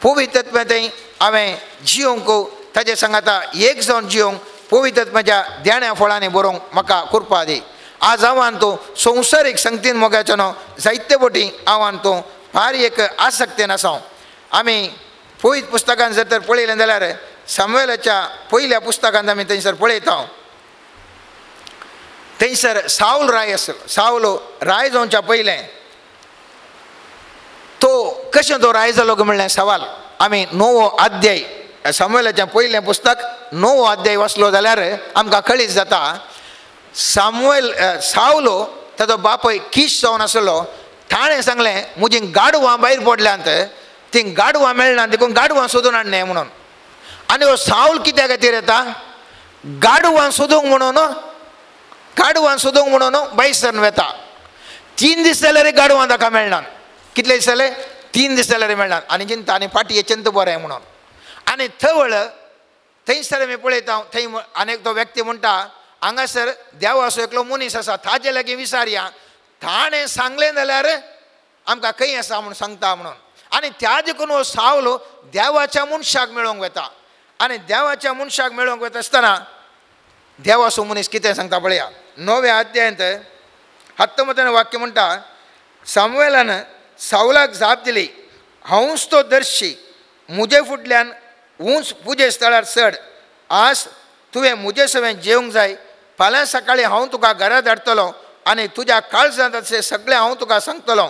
B: पवित्र थंय हांवें जियोंक ताजे सांगाता एक जावन जियोंक पवित्र म्हज्या देण्या फळांनी बरोवंक म्हाका कृपा दी। आज हांव तूं संवसारीक संगतीन मोगाचो न्हू जायते बोटी हांव तूं फार एक आसक्तेन आसा। आमी पवित्र पुस्तकान जर तर पळयलें जाल्यार सामुएलाच्या पयल्या पुस्तकांत आमी थंयसर पळयता, थंयसर सावल राय आसलो। सावल राय जावच्या पयलें तो कशें तो राय जालो म्हणलें सवाल। आमी 9वो अध्याय सामुएलाचें पयलें पुस्तक 9वो अध्याय वाचलो जाल्यार आमकां कळीत जाता सामुएल सावलो ताजो बापूय किश जावन आसलो। ताणें सांगलें म्हजी गाडवां भायर पडल्यांत, तीं गाडवां मेळना देखून गाडवां सोदून हाडलें म्हणून। आनी हो सावल कित्या खातीर येता? गाडवां सोदूंक म्हणून, गाडवां सोदूंक म्हणून भायर सरन वेता। 3 दीस जाल्यार गाडवां ताका मेळना। कितले दीस जाले? 3 दीस जाल्यार मेळना। आनी चिंता आनी फाटी येचें बरें म्हणून। आनी थवळ थंयसर आमी पळयता, थंय आनी तो व्यक्ती म्हणटा हांगासर देवाचो एकलो मनीस आसा ताजे लागीं विचारया, ताणें सांगलें जाल्यार आमकां खंय आसा म्हूण सांगता म्हणून। आनी त्या देखून हो सावलो देवाच्या मनशाक मेळोवंक वता। आनी देवाच्या मनशाक मेळोवंक वता आसतना देवाचो मनीस कितें सांगता पळया। 9व्या अध्यायांत 19 वाक्य म्हणटा, सामुएलान सावलाक जाप दिली, हांवूच तो दर्शी, म्हजे फुडल्यान उंच पुजे स्थळार चड, आज तुवें म्हजे सवें जेवंक जाय, फाल्यां सकाळीं हांव तुका घरा धाडटलो आनी तुज्या काळजांत आसलें सगळें हांव तुका सांगतलो।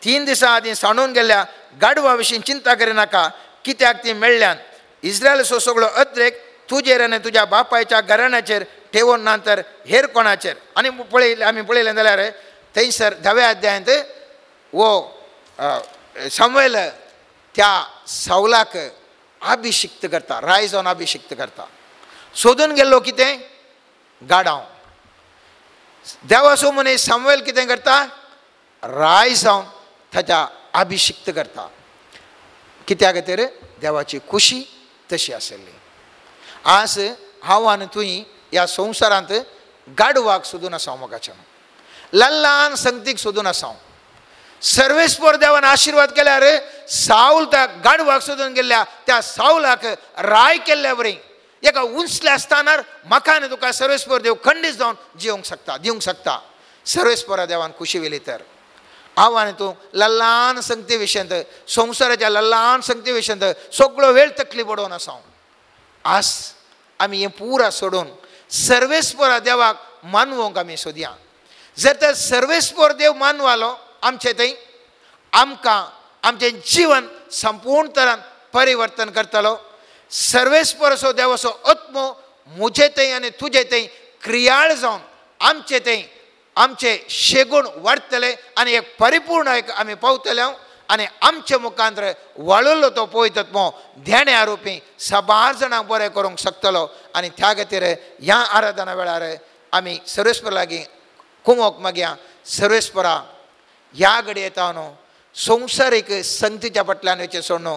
B: 3 दिसां आदीं सांडून गेल्ल्या गाडवा विशीं चिंता करिनाका, कित्याक ती मेळ्ळ्यान। इस्रायलाचो सगळो अद्रेक तुजेर आनी तुज्या बापायच्या घराण्याचेर ठेवून ना तर हेर कोणाचेर। आनी पळयलें आमी पळयलें जाल्यार थंयसर 10व्या अध्यायांत वो सामुएल त्या सावलाक अभिषिक्त करता, राय जावन अभिषिक्त करता। सोदून गेल्लो कितें? गाडांव। देवाचो मनीस सामुएल कितें करता? राय जावन ताच्या अभिषिक्त करता। कित्या खातीर? देवाची खुशी तशी आसली। आज हांव आनी तुवें ह्या संवसारांत गाडवाक सोदून आसा, मोगाच्यान ल्हान संगतीक सोदून आसा। सर्वेस्पर देवान आशिर्वाद केल्यार सावल त्या गाडवाक सोदून गेल्ल्या त्या सावलाक राय केल्ल्या वरी एका उंचल्या स्थानार म्हाका आनी तुका सर्वेस्पर देव खंडीत जावन जिवंक शकता, दिवंक शकता। सर्वेस्परा देवान खुशी वेली तर हांव आनी तूं ल्हान संगती विशयांत, संवसाराच्या ल्हान संगती विशयांत सगळो वेळ तकली बडोवन आसा। आज आमी हें पुरा सोडून सर्वेस्परा देवाक मानवंक आमी सोदया। जर तर सर्वेस्पर देव मानवालो आमचे थंय आमकां आमचें जीवन संपूर्ण तरान परिवर्तन करतलो। सर्वेस्परसो देवाचो आत्मो म्हजे थंय आनी तुजे थंय क्रियाळ जावन आमचे थंय आमचे शेगूण वाडटले आनी एक परिपूर्ण एक आमी पावतले आनी आमचे मुखांतर वाळिल्लो तो पवित्र आत्मो ध्याने आरोपी साबार जाणांक बरें करूंक शकतलो। आनी त्या खातीर ह्या आराधना वेळार आमी सर्वेस्पर लागीं कुमोक मागया, सर्वेस्परा ह्या घडये येता न्हू संवसारीक संगतीच्या फाटल्यान वयचें सोडून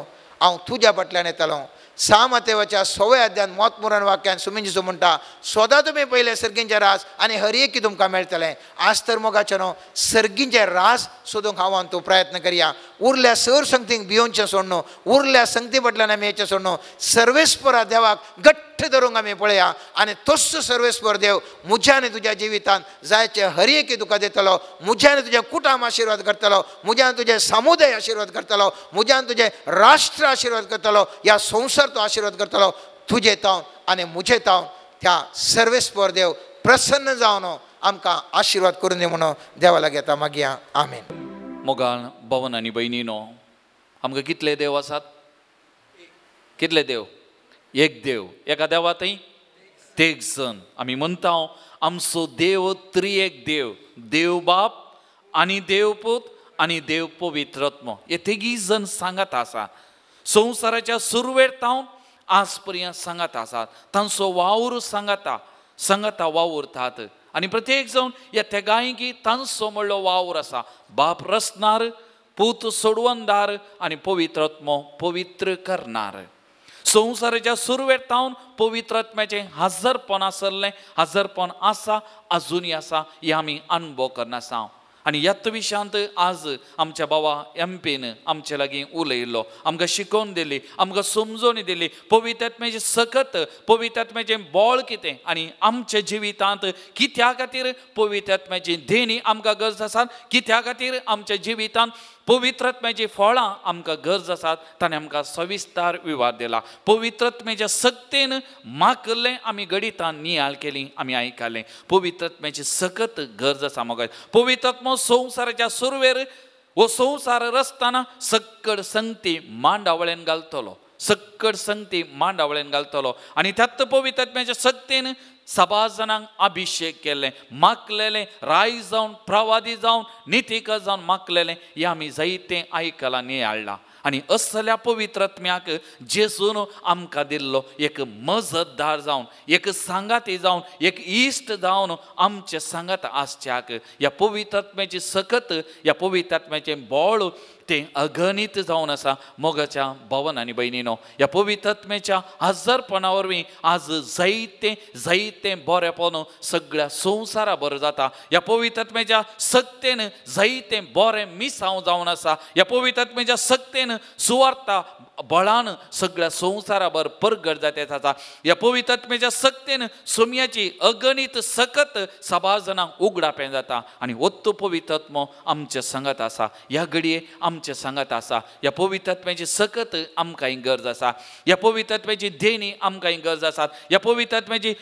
B: हांव तुज्या फाटल्यान येतालो। 6 मातेवाच्या 16व्या अध्यायान मोत मुरण वाक्यान सुमिंजीचो म्हणटा, स्वता तुमी पयलें सर्गींचें राज आनी हर एक तुमकां मेळटलें। आज तर मोगाचें न्हू सर्गींचें राज सोदूंक हांव आनी तूं प्रयत्न करया। उरल्या सर संगतीक भियोवचें सोडून, उरल्या संगती फाटल्यान आमी येचें सोडून सर्वेस्परा देवाक घट्ट धरूंक आमी पळया आनी तोच सर्वेस्पर देव म्हज्या आनी तुज्या जिवितांत जायचे हर एक तुका दितलो, म्हज्या आनी तुजें कुटुंब आशिर्वाद करतलो, म्हज्या आनी तुजें समुदाय आशिर्वाद करतलो, म्हज्या आनी तुजें राष्ट्र आशिर्वाद करतलो, ह्या संवसार तो आशिर्वाद करतलो। तुजे तावन आनी म्हजे तावन त्या सर्वेस्पर देव प्रसन्न जावन आमकां आशिर्वाद करून दी म्हणून देवा लागीं आतां मागया। आमेन।
C: मोगाळ भवन आनी भयणीनो, आमकां कितले देव आसात? कितले देव? एक देव, एका देवा थंय तेग जण. आमी म्हणटा आमचो देव त्रिएक देव, देव बाप आनी देव पूत आनी देव पवित्रात्मो, हे तेगी जण सांगात आसा. संवसाराच्या सुरवेर तावन आज पर्यंत सांगात आसात, तांचो वावर सांगाता सांगाता वावुरतात. आनी प्रत्येक जावन ह्या तेगांयकी तांचो म्हणलो वावर आसा. बाप रचणार, पूत सोडवणदार आनी पवित्रात्मो पवित्र करणार. संवसाराच्या सुरवेर तावन पवित्रात्म्याचें हजरपण आसलें, हजरपण आसा, आजुनूय आसा, हें आमी अनुभव करना. आनी ह्याच विशयांत आज आमच्या बाबा एमपीन आमचे लागीं उलयल्लो, आमकां शिकोवन दिली, आमकां समजोवणी दिली पवित्रात्म्याचें सकत, पवित्रात्म्याचें बळ कितें आनी आमच्या जिवितांत कित्या खातीर पवित्रात्म्याची देणी आमकां गरज आसा, कित्या खातीर आमच्या जिवितांत पवित्रात्म्याची फळां आमकां गरज आसात, ताणें आमकां सविस्तार विवाद दिला. पवित्रात्म्याच्या सक्तेन माकल्लें आमी गणितान नियाळ केली, आमी आयकलें. पवित्रात्म्याची सकत गरज आसा म्हाका. पवित्रात्मो संवसाराच्या सुरवेर वो संवसार रचतना सक्कड संगती मांडावळेन घालतलो, सक्कड संगती मांडावळेन घालतलो आनी त्यात पवित्रात्म्याच्या सक्तेन सभा जाणांक अभिशेक केल्लें, माकलेलें, राय जावन, प्रवादी जावन, नितीक जावन माकलेलें, हें आमी जायतें आयकलां, नियाळ्ळां. आनी असल्या पवित्रात्म्याक जेजून आमकां दिल्लो एक मजतदार जावन, एक सांगाती जावन, एक इश्ट जावन आमचे सांगात आसच्याक ह्या पवित्रात्म्याची सकत, ह्या पवित्रात्म्याचें बळ तें अगणीत जावन आसा. मोगाच्या भवन आनी भयणीनो, ह्या पवित्रात्म्याच्या हजरपणा वरवीं आज जायतें जायतें बरेंपण सगळ्या संवसारा बरें जाता. ह्या पवित्रात्म्याच्या सक्तेन जायतें बरें मिसांव जावन आसा. ह्या पवित्रात्म्याच्या सक्तेन सुवार्ता बळान सगळ्या संवसाराभर परगट जाता आसा. ह्या पवित्रात्म्याच्या सक्तेन सोम्याची अगणीत सकत सभा जाणांक उगडापें जाता आनी ओत्तो पवित्रात्मो आमचे सांगात आसा. ह्या घडये आमचे सांगात आसा. ह्या पवित्रात्म्याची सकत आमकां गरज आसा. ह्या पवित्रात्म्याची देणी आमकां गरज आसा. ह्या पवित्रात्म्याची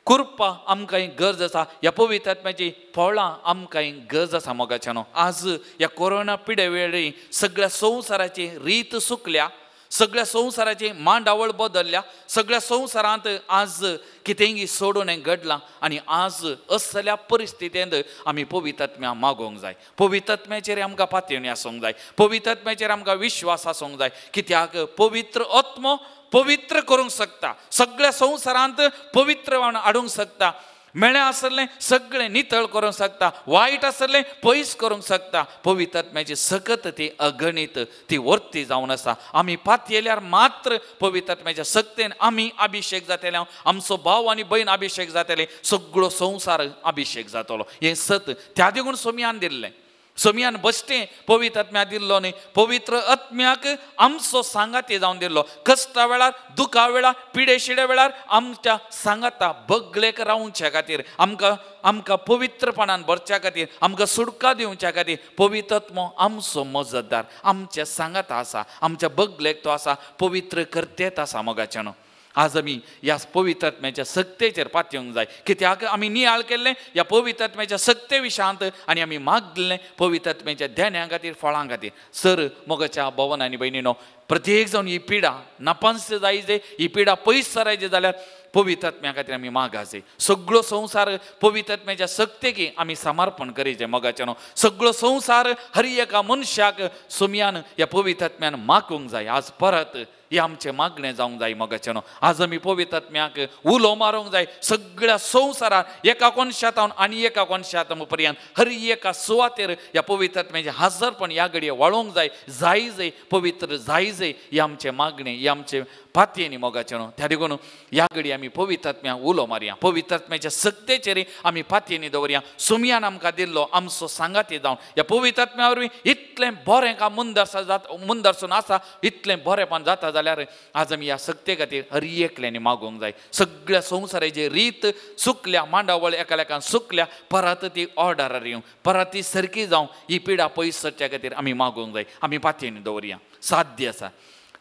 C: कृपा आमकां गरज आसा. ह्या पवित्रात्म्याची फळां आमकां गरज आसा. मोगाच्यानो, आज ह्या कोरोना पिडे वेळी सगळ्या संवसाराची रीत सुकल्या, सगळ्या संवसाराची मांडावळ बदलल्या, सगळ्या संवसारांत आज कितेंगी सोडून घडलां आनी आज असल्या परिस्थितींत आमी पवित्रात्म्या मागोवंक जाय. पवित्रात्म्याचेर आमकां पातयेवणी आसूंक जाय, पवित्रात्म्याचेर आमकां विश्वास आसूंक जाय. कित्याक पवित्र आत्मो पवित्र करूंक शकता, सगळ्या संवसारांत पवित्र हाडूंक शकता, मेळ्ळें आसलें सगळें नितळ करूंक शकता, वायट आसलें पयस करूंक शकता. पवित्रात्म्याची सकत ती अगणीत, ती वर्ती जावन आसा. आमी पातयेल्यार मात्र पवित्रात्म्याच्या सक्तेन आमी अभिशेक जातले, आमचो भाव आनी भयण अभिशेक जातले, सगळो संवसार अभिशेक जातलो. हें सत त्या देखून सोमयान दिल्लें, सोमयान बश्टें पवित्रात्म्या दिल्लो न्ही, पवित्र आत्म्याक आमचो सांगाती जावन दिल्लो. कश्टा वेळार, दुखा वेळार, पिडे शिडे वेळार आमच्या सांगाता बगलेक रावच्या खातीर, आमकां आमकां पवित्रपणान भरच्या खातीर, आमकां सुटका दिवच्या खातीर पवित्रात्मो आमचो मजतदार, आमच्या सांगाता आसा, आमच्या बगलेक तो आसा, पवित्र करतेत आसा. मोगाच्यानो, आज आमी ह्या पवित्रात्म्याच्या सक्तेचेर पातयेवंक जाय. कित्याक आमी नियाळ केल्लें ह्या पवित्रात्म्याच्या सक्ते विशयांत आनी आमी मागलें पवित्रात्म्याच्या ध्याना खातीर, फळां खातीर. सर मोगाच्या भवन आनी भयणीनो, प्रत्येक जावन ही पिडा नापांस जायचे, ही पिडा पयस सरायची जाल्यार पवित्रात्म्या खातीर आमी मागाचे. सगळो संवसार पवित्रात्म्याच्या सक्तेकी आमी समर्पण करीचे. मोगाच्यानो, सगळो संवसार हर एका मनशाक सोमयान ह्या पवित्रात्म्यान मागूंक जाय. आज परत हें आमचें मागणें जावंक जाय. मोगाच्यानो, आज आमी पवित्रात्म्याक उलो मारूंक जाय. सगळ्या संवसारात एका कोनशांत आनी एका कोनशांत पर्यंत हर एका सुवातेर ह्या पवित्रात्म्याचें हजरपण ह्या घडये वाळोवंक जाय. जाय जाय पवित्र जाय जाय, हें आमचें मागणें, हें आमचें पातयेनी. मोगाच्यानो, त्या देखून ह्या घडये आमी पवित्रात्म्याक उलो मारया, पवित्रात्म्याच्या सक्तेचेर आमी पातयेनी दवरया. सोमयान आमकां दिल्लो आमचो सांगाती जावन ह्या पवित्रात्म्या वरवीं इतलें बरें काम मुंदरसून आसा, इतलें बरेंपण जाता जाल्यार आज आमी ह्या सक्ते खातीर हर एकल्यांनी मागोवंक जाय. सगळ्या संवसाराची रीत सुकल्या, मांडावळ एकामेकान सुकल्या, परत ती ऑर्डरार येवं, परत ती सारकी जावं, ही पिडा पयस सरच्या खातीर आमी मागोवंक जाय. आमी पातयेनी दवरया. साध्य आसा.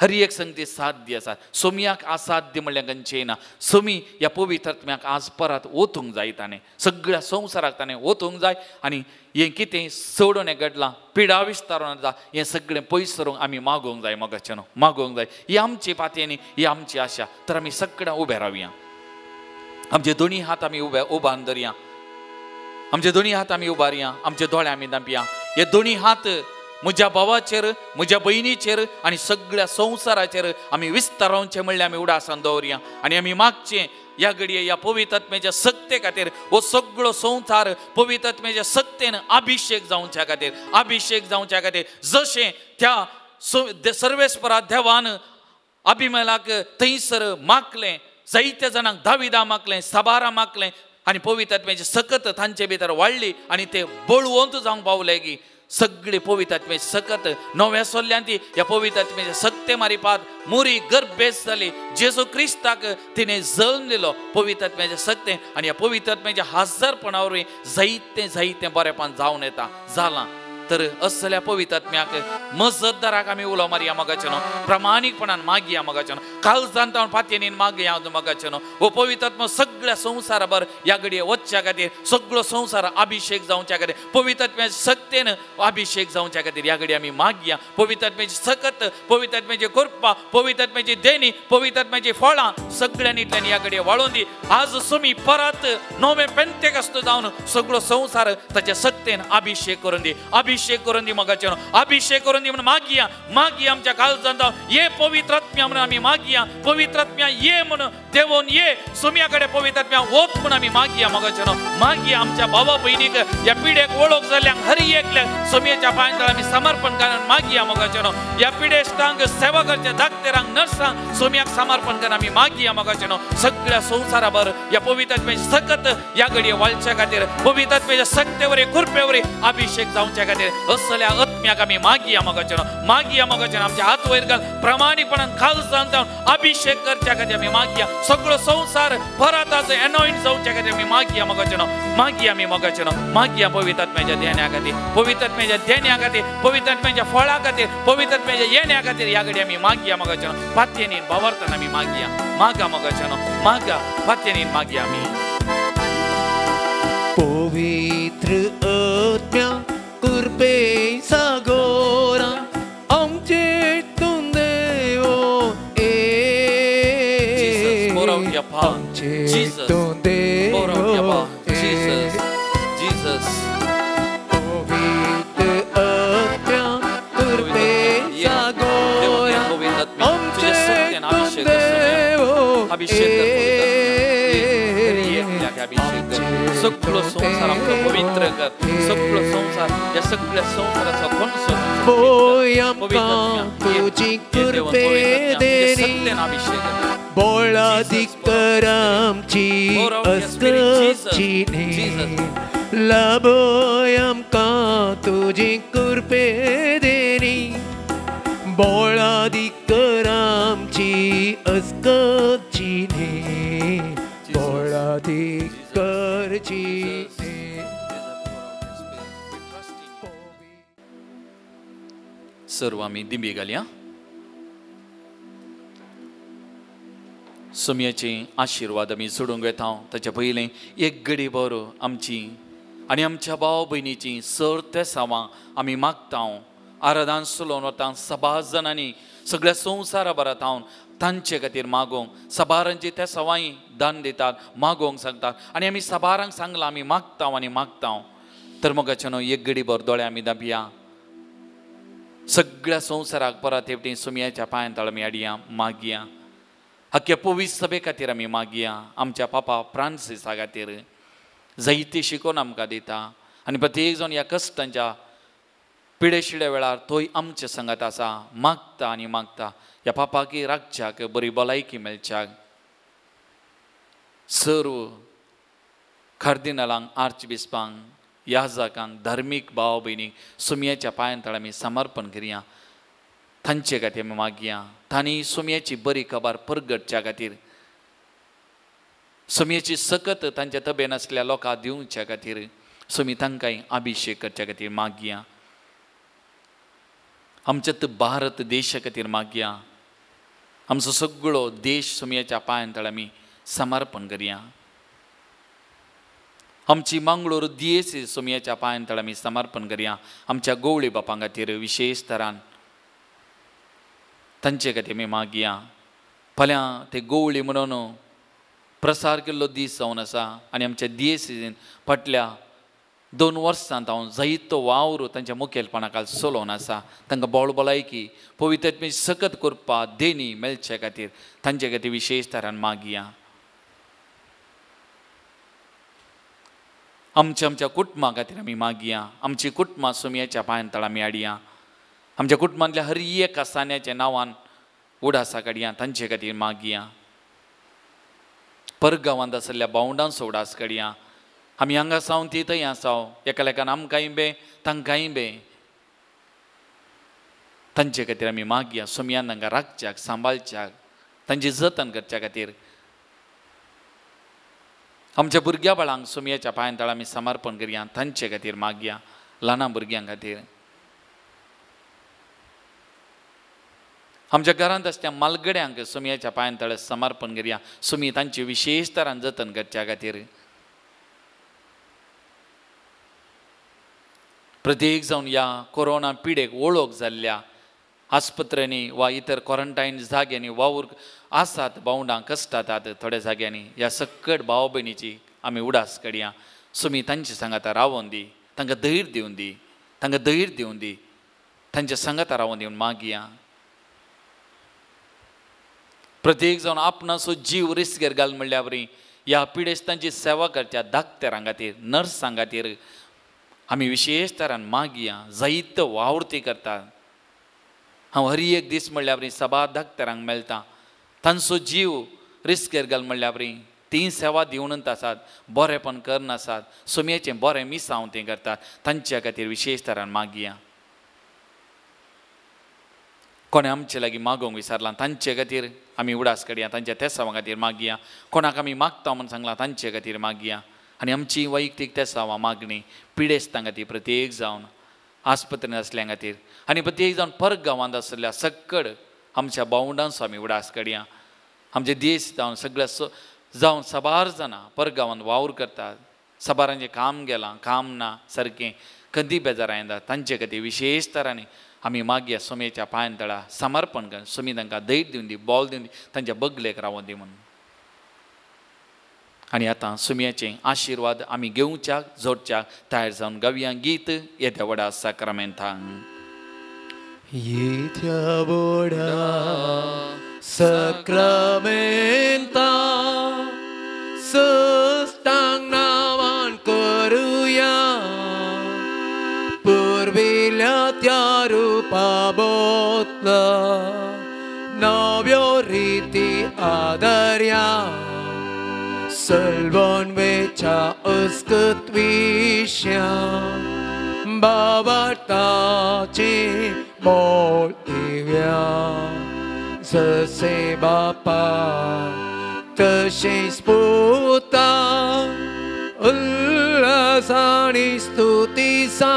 C: हर एक संगती साध्य आसा. सोमयाक असाध्य म्हणल्यार खंयचें ना. सोमी ह्या पवित्र आत्म्याक आज परत ओतूंक जाय, ताणें सगळ्या संवसाराक ताणें ओतूंक जाय. आनी हें कितें सोडून हें घडलां, पिडा विस्तारून जाता, हें सगळें पयस सरूंक आमी मागोवंक जाय मोगाचें न्हू, मागोवंक जाय. ही आमची पातयेनी, ही आमची आशा. तर आमी सगळ्यां उबे रावया, आमचे दोनी हात आमी उबे उबान धरया, आमचे दोनी हात आमी उबारया, आमचे दोळे आमी दांपया. हे दोनी हात म्हज्या भावाचेर, म्हज्या भयणीचेर आनी सगळ्या संवसाराचेर आमी विस्तारावचें म्हणल्यार आमी उडासान दवरया. आनी आमी मागचें ह्या घडये ह्या पवित्र आत्म्याच्या सक्ते खातीर, हो सगळो संवसार पवित्र आत्म्याच्या सक्तेन अभिशेक जावच्या खातीर, अभिशेक जावच्या खातीर. जशें त्या सर्वेस्परा देवान अभिमेलाक थंयसर मागलें, जायत्या जाणांक दाविदा मागलें, साबारा मागलें आनी पवित्र आत्म्याची सकत तांचे भितर वाडली आनी ते बळवंत जावंक पावले की सगळे पवित्र आत्म्याची सकत नव्या सोल्ल्यान ती ह्या पवित्र आत्म्याच्या सक्ते मारिपात मुरी गर्भेस जाली. जेजू क्रिस्ताक तिणें जल्म दिलो पवित्र आत्म्याच्या सक्ते आनी ह्या पवित्र आत्म्याच्या हजारपणा वरवीं जायतें जायतें बरेपण जावन येता जालां. तर असल्या पवित्र आत्म्याक मजतदाराक आमी उलो मारया मोगाचें न्हू, प्रामाणीकपणान मागया मोगाचें न्हू, काळजान तावन पातयेनीन मागया मोगाचें न्हू. हो पवित्र आत्मो सगळ्या संवसाराभर ह्या घडये वचच्या खातीर, सगळो संवसार अभिशेक जावच्या खातीर, पवित्र आत्म्याच्या सक्तेन अभिशेक जावच्या खातीर ह्या घडये आमी मागया. पवित्र आत्म्याची सकत, पवित्र आत्म्याची कृपा, पवित्र आत्म्याची देणी, पवित्र आत्म्याची फळां सगळ्यांनी ह्या घडये वाळोवन दी. आज सुमी परत नवे पेंतेकस्त जावन सगळो संवसार ताच्या सक्तेन अभिशेक करून दी, अभिशेक करून दी मोगाचें न्हू, अभिशेक करून दी म्हणून मागया, मागया आमच्या काळजांत ये पवित्र आत्म्या म्हणून आमी मागया. पवित्र आत्म्या ये म्हणून देवोन ये सोम्या कडेन पवित्र आत्म्या वच म्हणून आमी मागया मोगाचें न्हू, मागया. आमच्या भावा भयणीक ह्या पिढेक वळख जाल्ल्यांक हर एकल्याक सोमयेच्या पांयांत आमी समर्पण करून मागया मोगाचें न्हू. ह्या पिडेस्तांक, सेवा करच्या डाक्टरांक, नर्सांक सोमयाक समर्पण करून आमी मागया मोगाचें न्हू. सगळ्या संवसाराभर ह्या पवित्र आत्म्याची सकत ह्या घडये वाळच्या खातीर, पवित्र आत्म्याच्या सक्तेवरी कृपेवरी अभिशेक जावच्या खातीर असल्या आत्म्याक आमी मागया मोगाचें न्हू, मागया मोगाचें न्हू. आमच्या हात वयर घाल प्रामाणीकपणान काळजान जावन अभिशेक करच्या खातीर आमी मागया. सगळो संवसार परत आज एनॉइंट जावच्या खातीर आमी मागया मोगाचें न्हू, मागया आमी मोगाचें न्हू, मागया पवित्र आत्म्याच्या देण्या खातीर, पवित्र आत्म्याच्या देण्या खातीर, पवित्र आत्म्याच्या फळा खातीर, पवित्र आत्म्याच्या येण्या खातीर ह्या घडये आमी मागया मोगाचें न्हू. पातयेनीन भावार्थान आमी मागया, मागा मोगाचें न्हू, मागा पातयेनीन मागया आमी.
A: पवित्र आत्म्या कृपे सागोरा आमचे तूं देवो ए, आमचे तूं देवो ए. पवित्र आत्म्या कृपे सागोरा आमचे तूं देवो ए,
C: सगळो संवसार आमचो पवित्र कर, सगळो संवसार ह्या सगळ्या संवसाराचो कोणसो
A: बोय आमकां तुजी कृपे देणी, बोळादी कर आमची अस्कची लाभय आमकां तुजी कृपे देणी, बोळादी कर आमची अस्कची बोळादी करची.
C: सर्व आमी दिंबी घालया. सोमयाचे आशिर्वाद आमी जोडूंक वेता. ताच्या पयलें एक घडी भर आमची आनी आमच्या भाव भयणीची सर तेसांवां आमी मागता. आराधान चलोवन वता सबार जाणांनी सगळ्या संवसारा भरात हांव तांचे खातीर मागोवंक, सबारांची त्या सवाय दान दितात, मागोवंक सांगतात आनी आमी सबारांक सांगलां आमी मागता आनी मागता. तर मोगाचें न्हू एक घडी भर दोळे आमी दापया. सगळ्या संवसाराक परत एकटी सोमयाच्या पांयांत आमी हाडया, मागया. हक्या पवित्र सभे खातीर आमी मागया. आमच्या पापा फ्रांसिसा खातीर जायती शिकोवन आमकां दिता आनी प्रत्येक जाण ह्या कश्टांच्या पिडेशिड्या वेळार तोय आमचे संगात आसा, मागता आनी मागता. ह्या पापाक राखच्याक बरी भलायकी मेळच्याक सर्व कार्दिनालांक, आर्चबिस्पांक, याजकांक, धार्मीक भाव भयणीक सोमयाच्या पांयांत आमी समर्पण करया. तांचे खातीर आमी मागया. तांणी सोमयाची बरी खबर परगटच्या खातीर, सोमयेची सकत तांच्या तबे नासल्या लोकांक दिवच्या खातीर सोमी तांकांय अभिशेक करच्या खातीर मागया. आमच्या भारत देशा खातीर मागया. आमचो सगळो देश सोमयाच्या पांयां तळ आमी समर्पण करया. आमची मंगळूर दियेसी सोमयाच्या पांयां तळ आमी समर्पण करया. आमच्या गोवळी बापां खातीर विशेश तरान तांचे खातीर आमी मागया. फाल्यां ते गोवळी म्हणून प्रसार केल्लो दीस जावन आसा आनी आमच्या दियेसीन फाटल्या 2 वर्सांत हांव जायतो वावर तांच्या मुखेलपणा खाल चलोवन आसा. तांकां बोळ भलायकी पवित्र सकत करपा देणी मेळचे खातीर तांचे खातीर विशेश तरान मागया. आमच्या आमच्या कुटुंबा खातीर आमी मागया. आमची कुटुंबां सोमयाच्या पांयां तळ आमी हाडया. आमच्या कुटुंबांतल्या हर एका सान्याच्या नांवान उडासा काडया, तांचे खातीर मागया. परगांवांत आशिल्ल्या भावंडांचो उडास काडया. आमी हांगा सावन ती थंय आसाव, एकामेकान आमकांय बे तांकांय बे, तांचे खातीर आमी मागया. सोमयान तांकां राखच्याक सांबाळच्याक तांची जतन करच्या खातीर आमच्या भुरग्या बाळांक सोमयाच्या पांयां तळ आमी समर्पण करया, तांचे खातीर मागया. ल्हान भुरग्यां खातीर आमच्या घरांत आसत्या मालगड्यांक सोमयाच्या पांयां तळ समर्पण करया. सोमी तांची विशेश तरान जतन करच्या खातीर प्रत्येक जावन ह्या कोरोना पिडेक वळख जाल्ल्या आस्पत्र्यांनी वा इतर क्वॉरंटायन जाग्यांनी वावर आसात भावंडां कश्टातात थोड्या जाग्यांनी, ह्या सकट भाव भयणीची आमी उडास काडया. सोमी तांचे सांगाता रावोन दी, तांकां धैर्य दिवन दी, तांकां धैर्य दिवन दी, तांच्या सांगाता रावोन दिवन मागया. प्रत्येक जावन आपणाचो जीव रिस्केर घाल म्हणल्या वरी ह्या पिडेस्तांची सेवा करच्या डाक्टरां खातीर नर्सां खातीर आमी विशेश तरान मागया. जायत वावुरती करतात. हांव हर एक दीस म्हणल्यार वरी सभा डाक्टरांक मेळटा, तांचो जीव रिस्केर घाल म्हणल्यार वरी ती सेवा दिवनूच आसात, बरेंपण करनासात, सोमयेचें बरें मिसांव तें करतात, तांच्या खातीर विशेश तरान मागया. कोणें आमचे लागीं मागोवंक विसरलां तांचे खातीर आमी उडास काडया, तांच्या तेसांवा खातीर मागया. कोणाक आमी मागता म्हूण सांगलां तांचे खातीर मागया. आनी आमची वैयक्तीक तेसांवां मागणी पिडेस्तां खातीर प्रत्येक जावन आस्पत्रेंत आसल्या खातीर आनी प्रत्येक जावन परत गांवांत आशिल्ल्या सक्कड आमच्या भावंडांचो आमी उडास काडया. आमचे देश जावन सगळ्या जावन साबार जाणां परगांवांत वावर करतात, साबारांचें काम गेलां काम ना सारकें कदी बेजारां येता, तांचे खातीर विशेश तरांनी आमी मागया. सोमयेच्या पांयां तळा समर्पण कर, सोमी तांकां धैर्य दिवन दी, बॉल दिवन दी, तांच्या बगलेक रावोन दी म्हणून. आनी आतां सोमयाचे आशिर्वाद आमी घेवच्याक जोडच्याक तयार जावन गावया गीत येद्या व्हडा साक्रामेंतांक.
A: येद्या व्हडा साक्रामेंता सस्तांग नांवान करुया, पुर्विल्ल्या त्या रुपा बदला नव्यो रिती आदरया, सलवण वेच्या अस्कत विश्या बाबाताचे मोल दिव्या, जसे बापा तशेंच पुता उल्हास आनी स्तुती सा,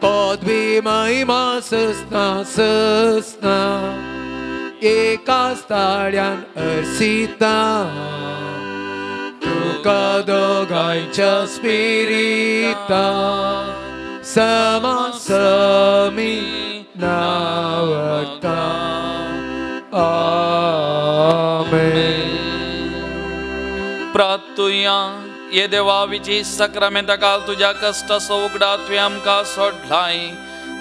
A: पदवी महिमा ससना ससना एकाच ताळ्यान अर्सिता, तुका दोगांयच्या स्पिरिता समासमी नावता. आमेन.
C: प्रार्थुया. ये देवा विची साक्रामेंता काल तुज्या कश्टाचो उगडा तुवें आमकां सोडलाय,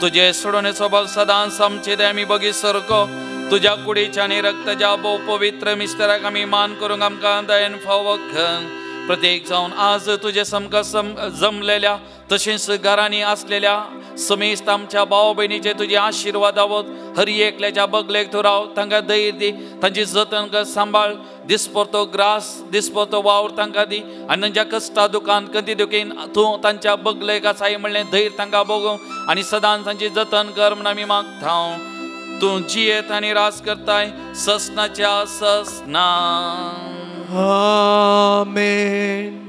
C: तुजे सोडोवणेचो बल सदांच आमचे ते आमी बगी सरको, तुज्या कुडीच्या आनी रक्ताच्या भोव पवित्र मिस्तराक आमी मान करूंक आमकां दयेन फावो कर. प्रत्येक जावन आज तुजे सामकार जमलेल्या तशेंच घरांनी आसलेल्या समेस्त आमच्या भाव भयणीचे तुजे आशिर्वाद आवत. हर एकल्याच्या बगलेक तूं राव, तांकां धैर्य दी, तांची जतन कर सांबाळ, दिसपरतो ग्रास दिसपरतो वावर तांकां दी आनी तांच्या कश्टा दुकान कदी दुखीन तूं तांच्या बगलेक आसाय म्हणलें धैर्य तांकां भोगूं आनी सदांच तांची जतन कर म्हूण आमी मागता. तूं जियेत आनी राज करताय ससनाच्या ससना.
A: आमेन.